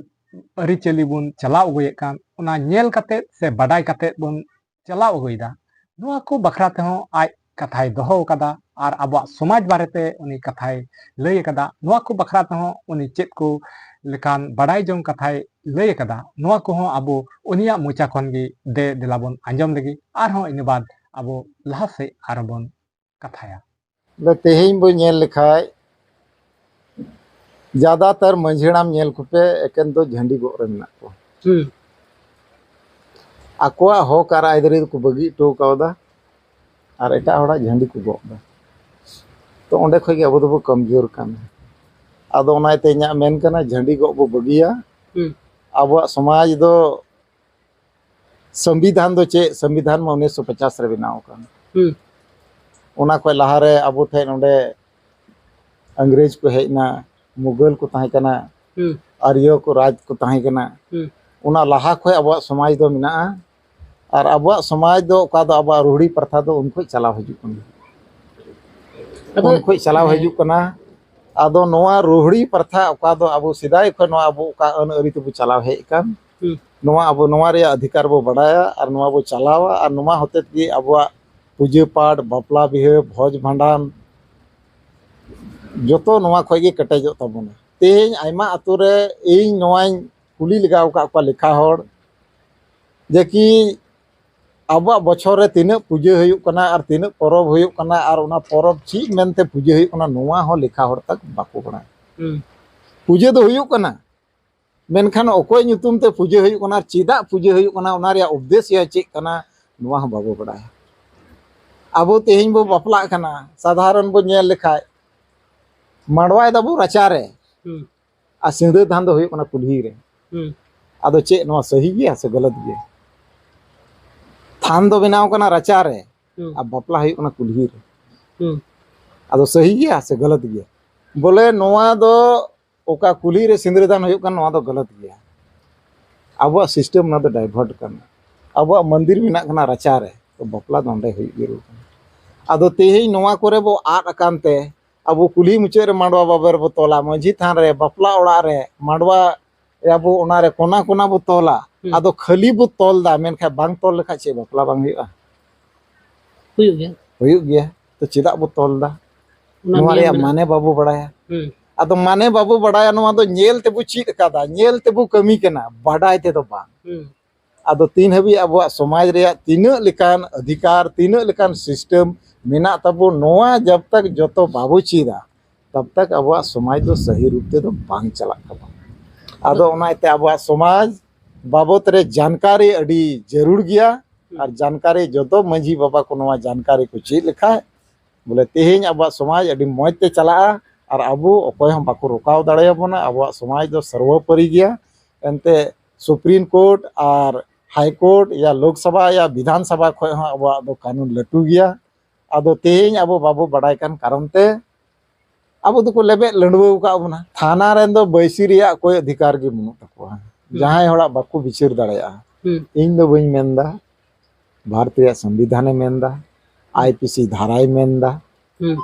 ᱟᱹᱨᱤᱪᱟᱹᱞᱤ ᱵᱚᱱ ᱪᱟᱞᱟᱣ ᱟᱹᱜᱩᱭᱮᱫ ᱠᱟᱱ, ᱚᱱᱟ ᱧᱮᱞ ᱠᱟᱛᱮᱫ ᱥᱮ ᱵᱟᱰᱟᱭ ᱠᱟᱛᱮᱫ ᱵᱚᱱ ᱪᱟᱞᱟᱣ ᱟᱹᱜᱩᱭᱮᱫᱟ, ᱱᱚᱣᱟ ᱠᱚ ᱵᱟᱠᱷᱨᱟ ᱛᱮᱦᱚᱸ ᱟᱡ ᱠᱟᱛᱷᱟᱭ ᱫᱚᱦᱚ ᱟᱠᱟᱫᱟ ᱟᱨ ᱟᱵᱚᱣᱟᱜ ᱥᱚᱢᱟᱡᱽ ᱵᱟᱨᱮᱛᱮ ᱩᱱᱤ ᱠᱟᱛᱷᱟᱭ ᱞᱟᱹᱭ ᱟᱠᱟᱫᱟ᱾ ᱱᱚᱣᱟ ᱠᱚ ᱵᱟᱠᱷᱨᱟ ᱛᱮᱦᱚᱸ ᱩᱱᱤ ᱪᱮᱫ ᱠᱚ ᱞᱮᱠᱟᱱ ᱵᱟᱰᱟᱭ ᱡᱚᱝ ᱠᱟᱛᱷᱟᱭ ᱞᱟᱹᱭ ᱟᱠᱟᱫᱟ, ᱱᱚᱣᱟ ᱠᱚᱦᱚᱸ ᱟᱵᱚ ᱩᱱᱤᱭᱟᱜ ᱢᱚᱪᱟ ᱠᱷᱚᱱ ᱜᱮ ᱫᱮ ᱫᱮᱞᱟ ᱵᱚᱱ ᱟᱸᱡᱚᱢ ᱞᱮᱜᱮ, ᱟᱨᱦᱚᱸ ᱤᱱᱟᱹ ᱵᱟᱫ ᱟᱵᱚ ᱞᱟᱦᱟ ᱥᱮᱫ ᱟᱨᱦᱚᱸ ᱵᱚᱱ ᱠᱟᱛᱷᱟᱭᱟ᱾ ᱵᱚᱞᱮ, ᱛᱮᱦᱮᱧ ᱵᱚ ᱧᱮᱞ ᱞᱮᱠᱷᱟᱡ, ᱡᱟᱫᱟᱛᱟᱨ ᱢᱟᱹᱡᱷᱤ ᱦᱟᱲᱟᱢ ᱧᱮᱞ ᱠᱚᱯᱮ, ᱮᱠᱮᱱ ᱫᱚ ᱡᱷᱟᱹᱱᱰᱤ ᱜᱚᱜ ᱨᱮ ᱢᱮᱱᱟᱜ ᱠᱚᱣᱟ᱾ ᱦᱩᱸ᱾ ᱟᱠᱚᱣᱟᱜ ᱦᱚᱠ ᱟᱨ ᱟᱹᱭᱫᱟᱹᱨᱤ ᱫᱚᱠᱚ ᱵᱟᱹᱜᱤ ᱦᱚᱴᱚ ᱠᱟᱣᱫᱟ ᱟᱨ ᱮᱴᱟᱜ ᱦᱚᱲᱟᱜ ᱡᱷᱟᱹᱱᱰᱤ ᱠᱚ ᱜᱚᱜ ᱮᱫᱟ᱾ ᱛᱚ, ᱚᱸᱰᱮ ᱠᱷᱚᱡ ᱜᱮ ᱟᱵᱚ ᱫᱚᱵᱚ ᱠᱚᱢᱡᱳᱨ ᱠᱟᱱᱟ᱾ ᱟᱫᱚ ᱚᱱᱟ ᱤᱭᱟᱹᱛᱮ ᱤᱧᱟᱹᱜ ᱢᱮᱱ ᱠᱟᱱᱟ, ᱡᱷᱟᱹᱱᱰᱤ ᱜᱚᱜ ᱵᱚ ᱵᱟᱹᱜᱤᱭᱟ᱾ ᱦᱩᱸ᱾ ᱟᱵᱚᱣᱟᱜ ᱥᱚᱢᱟᱡᱽ ᱫᱚ, ᱥᱚᱝᱵᱤᱫᱷᱟᱱ ᱫᱚ ᱪᱮᱫ? ᱥᱚᱝᱵᱤᱫᱷᱟᱱ ᱢᱟ ᱩᱱᱤᱥᱥᱚ ᱯᱚᱪᱟᱥ ᱨᱮ ᱵᱮᱱᱟᱣ ᱟᱠᱟᱱ᱾ ᱦᱩᱸ᱾ ᱚᱱᱟ ᱠᱷᱚᱡ ᱞᱟᱦᱟᱨᱮ ᱟᱵᱚ ᱴᱷᱮᱱ ᱱᱚᱰᱮ ᱤᱝᱨᱮᱡᱽ ᱠᱚ ᱦᱮᱡ ᱮᱱᱟ, ᱢᱩᱜᱟᱹᱞ ᱠᱚ ᱛᱟᱦᱮᱸ ᱠᱟᱱᱟ, ᱦᱩᱸ᱾ ᱟᱨᱭᱚ ᱠᱚ ᱨᱟᱡᱽ ᱠᱚ ᱛᱟᱦᱮᱸ ᱠᱟᱱᱟ᱾ ᱦᱩᱸ᱾ ᱚᱱᱟ ᱞᱟᱦᱟ ᱠᱷᱚᱡ ᱟᱵᱚᱣᱟᱜ ᱥᱚᱢᱟᱡᱽ ᱫᱚ ᱢᱮᱱᱟᱜᱼᱟ᱾ ᱟᱨ ᱟᱵᱚᱣᱟᱜ ᱥᱚᱢᱟᱡᱽ ᱫᱚ, ᱚᱠᱟ ᱫᱚ ᱟᱵᱚᱣᱟᱜ ᱨᱩᱦᱲᱤ ᱯᱨᱚᱛᱷᱟ ᱫᱚ ᱩᱱ ᱠᱷᱚᱡ ᱪᱟᱞᱟᱣ ᱦᱤᱡᱩᱜ ᱠᱟᱱᱟ᱾ ᱟᱫᱚ ᱩᱱ ᱠᱷᱚᱡ ᱪᱟᱞᱟᱣ ᱦᱮᱸ᱾ ᱦᱤᱡᱩᱜ ᱠᱟᱱᱟ᱾ ᱟᱫᱚ ᱱᱚᱣᱟ ᱨᱩᱦᱲᱤ ᱯᱨᱚᱛᱷᱟ, ᱚᱠᱟ ᱫᱚ ᱟᱵᱚ ᱥᱮᱫᱟᱭ ᱠᱷᱚᱱ ᱱᱚᱣᱟ ᱟᱵᱚ ᱚᱠᱟ ᱟᱹᱱ ᱟᱹᱨᱤ ᱛᱮᱵᱚ ᱪᱟᱞᱟᱣ ᱦᱮᱡ ᱟᱠᱟᱱ, ᱦᱩᱸ᱾ ᱱᱚᱣᱟ ᱟᱵᱚ, ᱱᱚᱣᱟ ᱨᱮᱭᱟᱜ ᱚᱫᱷᱤᱠᱟᱨ ᱵᱚ ᱵᱟᱰᱟᱭᱟ ᱟᱨ ᱱᱚᱣᱟ ᱵᱚ ᱪᱟᱞᱟᱣᱟ ᱟᱨ ᱱᱚᱣᱟ ᱦᱚᱛᱮ ᱛᱮᱜᱮ ᱟᱵᱚᱣᱟᱜ ᱯᱩᱡᱟᱹ ᱯᱟᱴ, ᱵᱟᱯᱞᱟ ᱵᱤᱦᱟᱹ, ᱵᱷᱚᱡᱽ ᱵᱷᱟᱸᱰᱟᱱ, ᱡᱚᱛᱚ ᱱᱚᱣᱟ ᱠᱷᱚᱡ ᱜᱮ ᱠᱮᱴᱮᱡᱚᱜ ᱛᱟᱵᱚᱱᱟ᱾ ᱛᱮᱦᱮᱧ ᱟᱭᱢᱟ ᱟᱛᱳ ᱨᱮ ᱤᱧ ᱱᱚᱣᱟᱧ ᱠᱩᱞᱤ ᱞᱮᱜᱟᱣ ᱟᱠᱟᱫ ᱠᱚᱣᱟ ᱞᱮᱠᱷᱟ ᱦᱚᱲ, ᱡᱮ ᱠᱤ ᱟᱵᱚᱣᱟᱜ ᱵᱚᱪᱷᱚᱨ ᱨᱮ ᱛᱤᱱᱟᱹᱜ ᱯᱩᱡᱟᱹ ᱦᱩᱭᱩᱜ ᱠᱟᱱᱟ ᱟᱨ ᱛᱤᱱᱟᱹᱜ ᱯᱚᱨᱚᱵᱽ ᱦᱩᱭᱩᱜ ᱠᱟᱱᱟ ᱟᱨ ᱚᱱᱟ ᱯᱚᱨᱚᱵᱽ ᱪᱮᱫ ᱢᱮᱱᱛᱮ ᱯᱩᱡᱟᱹ ᱦᱩᱭᱩᱜ ᱠᱟᱱᱟ, ᱱᱚᱣᱟ ᱦᱚᱸ ᱞᱮᱠᱷᱟ ᱦᱚᱲ ᱛᱟᱠ ᱵᱟᱠᱚ ᱵᱟᱲᱟᱭᱟ᱾ ᱦᱩᱸ᱾ ᱯᱩᱡᱟᱹ ᱫᱚ ᱦᱩᱭᱩᱜ ᱠᱟᱱᱟ, ᱢᱮᱱᱠᱷᱟᱱ ᱚᱠᱚᱭ ᱧᱩᱛᱩᱢ ᱛᱮ ᱯᱩᱡᱟᱹ ᱦᱩᱭᱩᱜ ᱠᱟᱱᱟ ᱟᱨ ᱪᱮᱫᱟᱜ ᱯᱩᱡᱟᱹ ᱦᱩᱭᱩᱜ ᱠᱟᱱᱟ, ᱚᱱᱟ ᱨᱮᱭᱟᱜ ᱩᱫᱽᱫᱮᱥᱭᱚ ᱪᱮᱫ ᱠᱟᱱᱟ, ᱱᱚᱣᱟ ᱦᱚᱸ ᱵᱟᱵᱚ ᱵᱟᱲᱟᱭᱟ᱾ ᱟᱵᱚ ᱛᱮᱦᱮᱧ ᱵᱚ ᱵᱟᱯᱞᱟᱜ ᱠᱟᱱᱟ, ᱥᱟᱫᱷᱟᱨᱚᱱ ᱵᱚ ᱧᱮᱞ ᱞᱮᱠᱷᱟᱡ ᱢᱟᱰᱣᱟᱭ ᱫᱟᱵᱚ ᱨᱟᱪᱟ ᱨᱮ, ᱦᱩᱸ ᱟᱨ ᱥᱤᱸᱫᱽᱨᱟᱹ ᱫᱟᱱ ᱫᱚ ᱦᱩᱭᱩᱜ ᱠᱟᱱᱟ ᱠᱩᱞᱦᱤ ᱨᱮ᱾ ᱦᱩᱸ ᱟᱫᱚ ᱪᱮᱫ ᱱᱚᱣᱟ ᱥᱟᱹᱦᱤ ᱜᱮᱭᱟ ᱥᱮ ᱜᱟᱞᱟᱛ ᱜᱮᱭᱟ? ᱛᱷᱟᱱ ᱫᱚ ᱵᱮᱱᱟᱣ ᱠᱟᱱᱟ ᱨᱟᱪᱟ ᱨᱮ, ᱦᱩᱸ ᱟᱨ ᱵᱟᱯᱞᱟ ᱦᱩᱭᱩᱜ ᱠᱟᱱᱟ ᱠᱩᱞᱦᱤ ᱨᱮ᱾ ᱦᱩᱸ ᱟᱫᱚ ᱥᱟᱹᱦᱤ ᱜᱮᱭᱟ ᱥᱮ ᱜᱟᱞᱟᱛ ᱜᱮᱭᱟ? ᱵᱚᱞᱮ ᱱᱚᱣᱟ ᱫᱚ ᱚᱠᱟ ᱠᱩᱞᱦᱤ ᱨᱮ ᱥᱤᱸᱫᱽᱨᱟᱹ ᱫᱟᱱ ᱦᱩᱭᱩᱜ ᱠᱟᱱᱟ, ᱱᱚᱣᱟ ᱫᱚ ᱜᱟᱞᱟᱛ ᱜᱮᱭᱟ᱾ ᱟᱵᱚᱣᱟᱜ ᱥᱤᱥᱴᱮᱢ ᱚᱱᱟ ᱫᱚ ᱰᱟᱭᱵᱷᱟᱨᱴ ᱠᱟᱱᱟ᱾ ᱟᱵᱚᱣᱟᱜ ᱢᱚᱱᱫᱤᱨ ᱢᱮᱱᱟᱜ ᱠᱟᱱᱟ ᱨᱟᱪᱟ ᱨᱮ, ᱛᱚ ᱵᱟᱯᱞᱟ ᱫᱚ ᱚᱸᱰᱮ ᱦᱩᱭᱩᱜ ᱡᱟᱹᱨᱩᱲ ᱠᱟᱱᱟ᱾ ᱟᱫᱚ ᱛᱮᱦᱮᱧ ᱱᱚᱣᱟ ᱠᱚᱨᱮ ᱵᱚ ᱟᱫ ᱟᱠᱟᱱ ᱛᱮ, ᱟᱵᱚ ᱠᱩᱞᱦᱤ ᱢᱩᱪᱟᱹᱫ ᱨᱮ ᱢᱟᱰᱣᱟ ᱵᱟᱵᱮᱨ ᱵᱚ ᱛᱚᱞᱟ, ᱢᱟᱹᱡᱷᱤ ᱛᱷᱟᱱ ᱨᱮ, ᱵᱟᱯᱞᱟ ᱚᱲᱟᱜ ᱨᱮ, ᱢᱟᱰᱣᱟ ᱨᱮ ᱟᱵᱚ ᱚᱱᱟ ᱨᱮ ᱠᱚᱱᱟ ᱠᱚᱱᱟ ᱵᱚ ᱛᱚᱞᱟ᱾ ᱦᱩᱸ᱾ ᱟᱫᱚ ᱠᱷᱟᱹᱞᱤ ᱵᱚ ᱛᱚᱞ ᱫᱟ, ᱢᱮᱱᱠᱷᱟᱱ ᱵᱟᱝ ᱛᱚᱞ ᱞᱮᱠᱷᱟᱡ ᱪᱮᱫ ᱵᱟᱯᱞᱟ ᱵᱟᱝ ᱦᱩᱭᱩᱜᱼᱟ? ᱦᱩᱭᱩᱜ ᱜᱮᱭᱟ᱾ ᱦᱩᱭᱩᱜ ᱜᱮᱭᱟ᱾ ᱛᱚ ᱪᱮᱫᱟᱜ ᱵᱚ ᱛᱚᱞ ᱫᱟ? ᱚᱱᱟ ᱱᱚᱣᱟ ᱱᱤᱭᱚᱢ ᱨᱮᱭᱟᱜ ᱢᱮᱱᱟᱜᱼᱟ᱾ ᱢᱟᱱᱮ ᱵᱟᱵᱚ ᱵᱟᱲᱟᱭᱟ᱾ ᱦᱩᱸ ᱟᱫᱚ ᱢᱟᱱᱮ ᱵᱟᱵᱚ ᱵᱟᱲᱟᱭᱟ, ᱱᱚᱣᱟ ᱫᱚ ᱧᱮᱞ ᱛᱮᱵᱚ ᱪᱮᱫ ᱟᱠᱟᱫᱟ, ᱧᱮᱞ ᱛᱮᱵᱚ ᱠᱟᱹᱢᱤ ᱠᱟᱱᱟ, ᱵᱟᱰᱟᱭ ᱛᱮᱫᱚ ᱵᱟᱝ᱾ ᱦᱩᱸ ᱟᱫᱚ ᱛᱤᱱ ᱦᱟᱹᱵᱤᱡ ᱟᱵᱚᱣᱟᱜ ᱥᱚᱢᱟᱡᱽ ᱨᱮᱭᱟᱜ ᱛᱤᱱᱟᱹᱜ ᱞᱮᱠᱟᱱ ᱚᱫᱷᱤᱠᱟᱨ, ᱛᱤᱱᱟᱹᱜ ᱞᱮᱠᱟᱱ ᱥᱤᱥᱴᱮᱢ ᱢᱮᱱᱟᱜ ᱛᱟᱵᱚ, ᱱᱚᱣᱟ ᱡᱟᱵ ᱛᱟᱠ ᱡᱚᱛᱚ ᱵᱟᱵᱚ ᱪᱮᱫᱟ, ᱛᱟᱵ ᱛᱟᱠ ᱟᱵᱚᱣᱟᱜ ᱥᱚᱢᱟᱡᱽ ᱫᱚ ᱥᱟᱹᱦᱤ ᱨᱩᱯ ᱛᱮᱫᱚ ᱵᱟᱝ ᱪᱟᱞᱟᱜ ᱛᱟᱵᱚᱱᱟ᱾ ᱟᱫᱚ ᱚᱱᱟ ᱤᱭᱟᱹᱛᱮ ᱟᱵᱚᱣᱟᱜ ᱥᱚᱢᱟᱡᱽ ᱵᱟᱵᱚᱛ ᱨᱮ ᱡᱟᱱᱠᱟᱨᱤ ᱟᱹᱰᱤ ᱡᱟᱹᱨᱩᱲ ᱜᱮᱭᱟ, ᱟᱨ ᱡᱟᱱᱠᱟᱨᱤ ᱡᱚᱛᱚ ᱢᱟᱹᱡᱷᱤ ᱵᱟᱵᱟ ᱠᱚ ᱱᱚᱣᱟ ᱡᱟᱱᱠᱟᱨᱤ ᱠᱚ ᱪᱮᱫ ᱞᱮᱠᱷᱟᱡ, ᱵᱚᱞᱮ ᱛᱮᱦᱮᱧ ᱟᱵᱚᱣᱟᱜ ᱥᱚᱢᱟᱡᱽ ᱟᱹᱰᱤ ᱢᱚᱡᱽ ᱛᱮ ᱪᱟᱞᱟᱜᱼᱟ, ᱟᱨ ᱟᱵᱚ ᱚᱠᱚᱭ ᱦᱚᱸ ᱵᱟᱠᱚ ᱨᱚᱠᱟᱣ ᱫᱟᱲᱮᱭᱟᱵᱚᱱᱟ᱾ ᱟᱵᱚᱣᱟᱜ ᱥᱚᱢᱟᱡᱽ ᱫᱚ ᱥᱚᱨᱵᱚᱯᱚᱨᱤ ᱜᱮᱭᱟ᱾ ᱮᱱᱛᱮ ᱥᱩᱯᱨᱤᱢ ᱠᱳᱨᱴ ᱟᱨ ᱦᱟᱭ ᱠᱳᱨᱴ ᱭᱟ ᱞᱳᱠ ᱥᱚᱵᱷᱟ ᱭᱟ ᱵᱤᱫᱷᱟᱱ ᱥᱚᱵᱷᱟ ᱠᱷᱚᱡ ᱦᱚᱸ ᱟᱵᱚᱣᱟᱜ ᱫᱚ ᱠᱟᱹᱱᱩᱱ ᱞᱟᱹᱴᱩ ᱜᱮᱭᱟ᱾ ᱟᱫᱚ ᱛᱮᱦᱮᱧ ᱟᱵᱚ ᱵᱟᱵᱚ ᱵᱟᱰᱟᱭ ᱠᱟᱱ ᱠᱟᱨᱚᱱ ᱛᱮ ᱟᱵᱚ ᱫᱚᱠᱚ ᱞᱮᱵᱮᱫ ᱞᱟᱹᱰᱣᱟᱹ ᱟᱠᱟᱫ ᱵᱚᱱᱟ᱾ ᱛᱷᱟᱱᱟ ᱨᱮᱱ ᱫᱚ ᱵᱟᱹᱭᱥᱤ ᱨᱮᱭᱟᱜ ᱚᱠᱚᱭ ᱚᱫᱷᱤᱠᱟᱨ ᱜᱮ ᱵᱟᱹᱱᱩᱜ ᱛᱟᱠᱚᱣᱟ, ᱡᱟᱦᱟᱸᱭ ᱦᱚᱲᱟᱜ ᱵᱟᱠᱚ ᱵᱤᱪᱟᱹᱨ ᱫᱟᱲᱮᱭᱟᱜᱼᱟ᱾ ᱦᱩᱸ ᱤᱧ ᱫᱚ ᱵᱟᱹᱧ ᱢᱮᱱᱫᱟ, ᱵᱷᱟᱨᱚᱛ ᱨᱮᱭᱟᱜ ᱥᱚᱝᱵᱤᱫᱷᱟᱱᱮ ᱢᱮᱱᱫᱟ, ᱟᱭ ᱯᱤ ᱥᱤ ᱫᱷᱟᱨᱟᱭ ᱢᱮᱱᱫᱟ᱾ ᱦᱩᱸ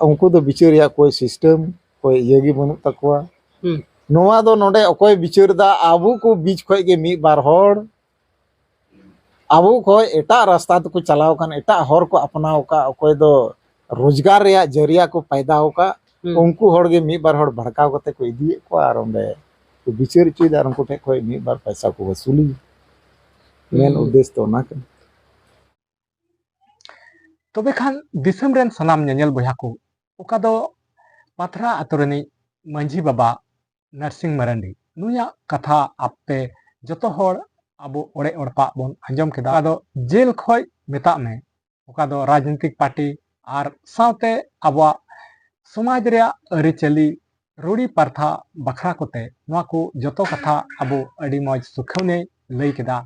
ᱩᱱᱠᱩ ᱫᱚ ᱵᱤᱪᱟᱹᱨ ᱨᱮᱭᱟᱜ ᱠᱳᱭ ᱥᱤᱥᱴᱮᱢ, ᱠᱳᱭ ᱤᱭᱟᱹ ᱜᱮ ᱵᱟᱹᱱᱩᱜ ᱛᱟᱠᱚᱣᱟ᱾ ᱦᱩᱸ ᱱᱚᱣᱟ ᱫᱚ ᱱᱚᱰᱮ ᱚᱠᱚᱭ ᱵᱤᱪᱟᱹᱨ ᱫᱟ? ᱟᱵᱚ ᱠᱚ ᱵᱤᱪ ᱠᱷᱚᱡ ᱜᱮ ᱢᱤᱫ ᱵᱟᱨ ᱦᱚᱲ ᱟᱵᱚ ᱠᱷᱚᱡ ᱮᱴᱟᱜ ᱨᱟᱥᱛᱟ ᱛᱮᱠᱚ ᱪᱟᱞᱟᱣ ᱠᱟᱱ, ᱮᱴᱟᱜ ᱦᱚᱨ ᱠᱚ ᱟᱯᱱᱟᱣ ᱟᱠᱟᱫ, ᱚᱠᱚᱭ ᱫᱚ ᱨᱳᱡᱽᱜᱟᱨ ᱨᱮᱭᱟᱜ ᱡᱟᱹᱨᱤᱭᱟ ᱠᱚ ᱯᱟᱭᱫᱟ ᱟᱠᱟᱫ, ᱦᱩᱸ ᱩᱱᱠᱩ ᱦᱚᱲ ᱜᱮ ᱢᱤᱫ ᱵᱟᱨ ᱦᱚᱲ ᱵᱷᱟᱲᱠᱟᱣ ᱠᱟᱛᱮ ᱠᱚ ᱤᱫᱤᱭᱮᱫ ᱠᱚᱣᱟ ᱟᱨ ᱚᱸᱰᱮ ᱠᱚ ᱵᱤᱪᱟᱹᱨ ᱦᱚᱪᱚᱭᱮᱫᱟ ᱟᱨ ᱩᱱᱠᱩ ᱴᱷᱮᱱ ᱠᱷᱚᱡ ᱢᱤᱫ ᱵᱟᱨ ᱯᱚᱭᱥᱟ ᱠᱚ ᱣᱟᱹᱥᱩᱞᱮᱫᱟ᱾ ᱢᱮᱱ ᱦᱩᱸ᱾ ᱩᱫᱽᱫᱮᱥ ᱫᱚ ᱚᱱᱟ ᱠᱟᱱᱟ᱾ ᱛᱚᱵᱮ ᱠᱷᱟᱱ ᱫᱤᱥᱚᱢ ᱨᱮᱱ ᱥᱟᱱᱟᱢ ᱧᱮᱧᱮᱞ ᱵᱚᱭᱦᱟ ᱠᱚ, ᱚᱠᱟ ᱫᱚ ᱯᱟᱛᱷᱨᱟ ᱟᱛᱳ ᱨᱤᱱᱤᱡ ᱢᱟᱹᱡᱷᱤ ᱵᱟᱵᱟ ᱱᱟᱨᱥᱤᱝ ᱢᱟᱨᱟᱱᱰᱤ, ᱱᱩᱭᱟᱜ ᱠᱟᱛᱷᱟ ᱟᱯᱮ ᱡᱚᱛᱚ ᱦᱚᱲ ᱟᱵᱚ ᱚᱲᱮᱡ ᱚᱲᱯᱟᱜ ᱵᱚᱱ ᱟᱸᱡᱚᱢ ᱠᱮᱫᱟ᱾ ᱟᱫᱚ ᱡᱮᱞ ᱠᱷᱚᱡ ᱢᱮᱛᱟᱜ ᱢᱮ, ᱚᱠᱟ ᱫᱚ ᱨᱟᱡᱽᱱᱤᱛᱤᱠ ᱯᱟᱨᱴᱤ ᱟᱨ ᱥᱟᱶᱛᱮ ᱟᱵᱚᱣᱟᱜ ᱥᱚᱢᱟᱡᱽ ᱨᱮᱭᱟᱜ ᱟᱹᱨᱤᱪᱟᱹᱞᱤ, ᱨᱩᱲᱤ ᱯᱟᱨᱛᱷᱟ ᱵᱟᱠᱷᱨᱟ ᱠᱚᱛᱮ ᱱᱚᱣᱟ ᱠᱚ ᱡᱚᱛᱚ ᱠᱟᱛᱷᱟ ᱟᱵᱚ ᱟᱹᱰᱤ ᱢᱚᱡᱽ ᱥᱩᱠᱷᱟᱹᱣᱱᱮ ᱞᱟᱹᱭ ᱠᱮᱫᱟ᱾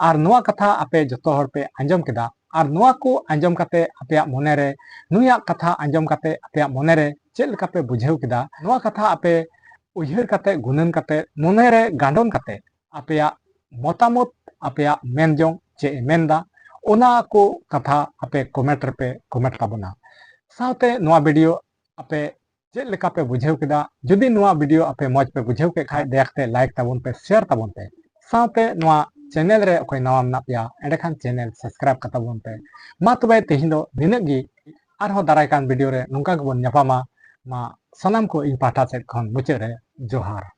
ᱟᱨ ᱱᱚᱣᱟ ᱠᱟᱛᱷᱟ ᱟᱯᱮ ᱡᱚᱛᱚ ᱦᱚᱲ ᱯᱮ ᱟᱸᱡᱚᱢ ᱠᱮᱫᱟ᱾ ᱟᱨ ᱱᱚᱣᱟ ᱠᱚ ᱟᱸᱡᱚᱢ ᱠᱟᱛᱮ ᱟᱯᱮᱭᱟᱜ ᱢᱚᱱᱮᱨᱮ, ᱱᱩᱭᱟᱜ ᱠᱟᱛᱷᱟ ᱟᱸᱡᱚᱢ ᱠᱟᱛᱮ ᱟᱯᱮᱭᱟᱜ ᱢᱚᱱᱮᱨᱮ ᱪᱮᱫ ᱞᱮᱠᱟ ᱯᱮ ᱵᱩᱡᱷᱟᱹᱣ ᱠᱮᱫᱟ? ᱱᱚᱣᱟ ᱠᱟᱛᱷᱟ ᱟᱯᱮ ᱩᱭᱦᱟᱹᱨ ᱠᱟᱛᱮ, ᱜᱩᱱᱟᱹᱱ ᱠᱟᱛᱮ, ᱢᱚᱱᱮᱨᱮ ᱜᱟᱸᱰᱚᱱ ᱠᱟᱛᱮ ᱟᱯᱮᱭᱟᱜ ᱢᱚᱛᱟᱢᱚᱛ, ᱟᱯᱮᱭᱟᱜ ᱢᱮᱱ ᱡᱚᱝ ᱪᱮᱫ ᱮ ᱢᱮᱱᱫᱟ, ᱚᱱᱟ ᱠᱚ ᱠᱟᱛᱷᱟ ᱟᱯᱮ ᱠᱚᱢᱮᱱᱴ ᱨᱮᱯᱮ ᱠᱚᱢᱮᱱᱴ ᱛᱟᱵᱚᱱᱟ᱾ ᱥᱟᱶᱛᱮ ᱱᱚᱣᱟ ᱵᱷᱤᱰᱤᱭᱳ ᱟᱯᱮ ᱪᱮᱫ ᱞᱮᱠᱟ ᱯᱮ ᱵᱩᱡᱷᱟᱹᱣ ᱠᱮᱫᱟ? ᱡᱩᱫᱤ ᱱᱚᱣᱟ ᱵᱷᱤᱰᱤᱭᱳ ᱟᱯᱮ ᱢᱚᱡᱽ ᱯᱮ ᱵᱩᱡᱷᱟᱹᱣ ᱠᱮᱫ ᱠᱷᱟᱡ, ᱫᱟᱭᱟ ᱠᱟᱛᱮ ᱞᱟᱭᱤᱠ ᱛᱟᱵᱚᱱ ᱯᱮ, ᱥᱮᱭᱟᱨ ᱛᱟᱵᱚᱱ ᱯᱮ᱾ ᱥᱟᱶᱛᱮ ᱱᱚᱣᱟ ᱪᱮᱱᱮᱞ ᱨᱮ ᱚᱠᱚᱭ ᱱᱟᱣᱟ ᱢᱮᱱᱟᱜ ᱯᱮᱭᱟ, ᱮᱸᱰᱮᱠᱷᱟᱱ ᱪᱮᱱᱮᱞ ᱥᱟᱵᱥᱠᱨᱟᱭᱤᱵ ᱠᱟᱛᱟ ᱵᱚᱱ ᱯᱮ᱾ ᱢᱟ ᱛᱚᱵᱮ ᱛᱮᱦᱮᱧ ᱫᱚ ᱱᱤᱱᱟᱹᱜ ᱜᱮ, ᱟᱨᱦᱚᱸ ᱫᱟᱨᱟᱭ ᱠᱟᱱ ᱵᱷᱤᱰᱤᱭᱳ ᱨᱮ ᱱᱚᱝᱠᱟ ᱜᱮᱵᱚᱱ ᱧᱟᱯᱟᱢᱟ᱾ ᱢᱟ ᱥᱟᱱᱟᱢ ᱠᱚ ᱤᱧ ᱯᱟᱦᱴᱟ ᱥᱮᱫ ᱠᱷᱚᱱ ᱢᱩᱪᱟᱹᱫ ᱨᱮ ᱡᱚᱦᱟᱨ᱾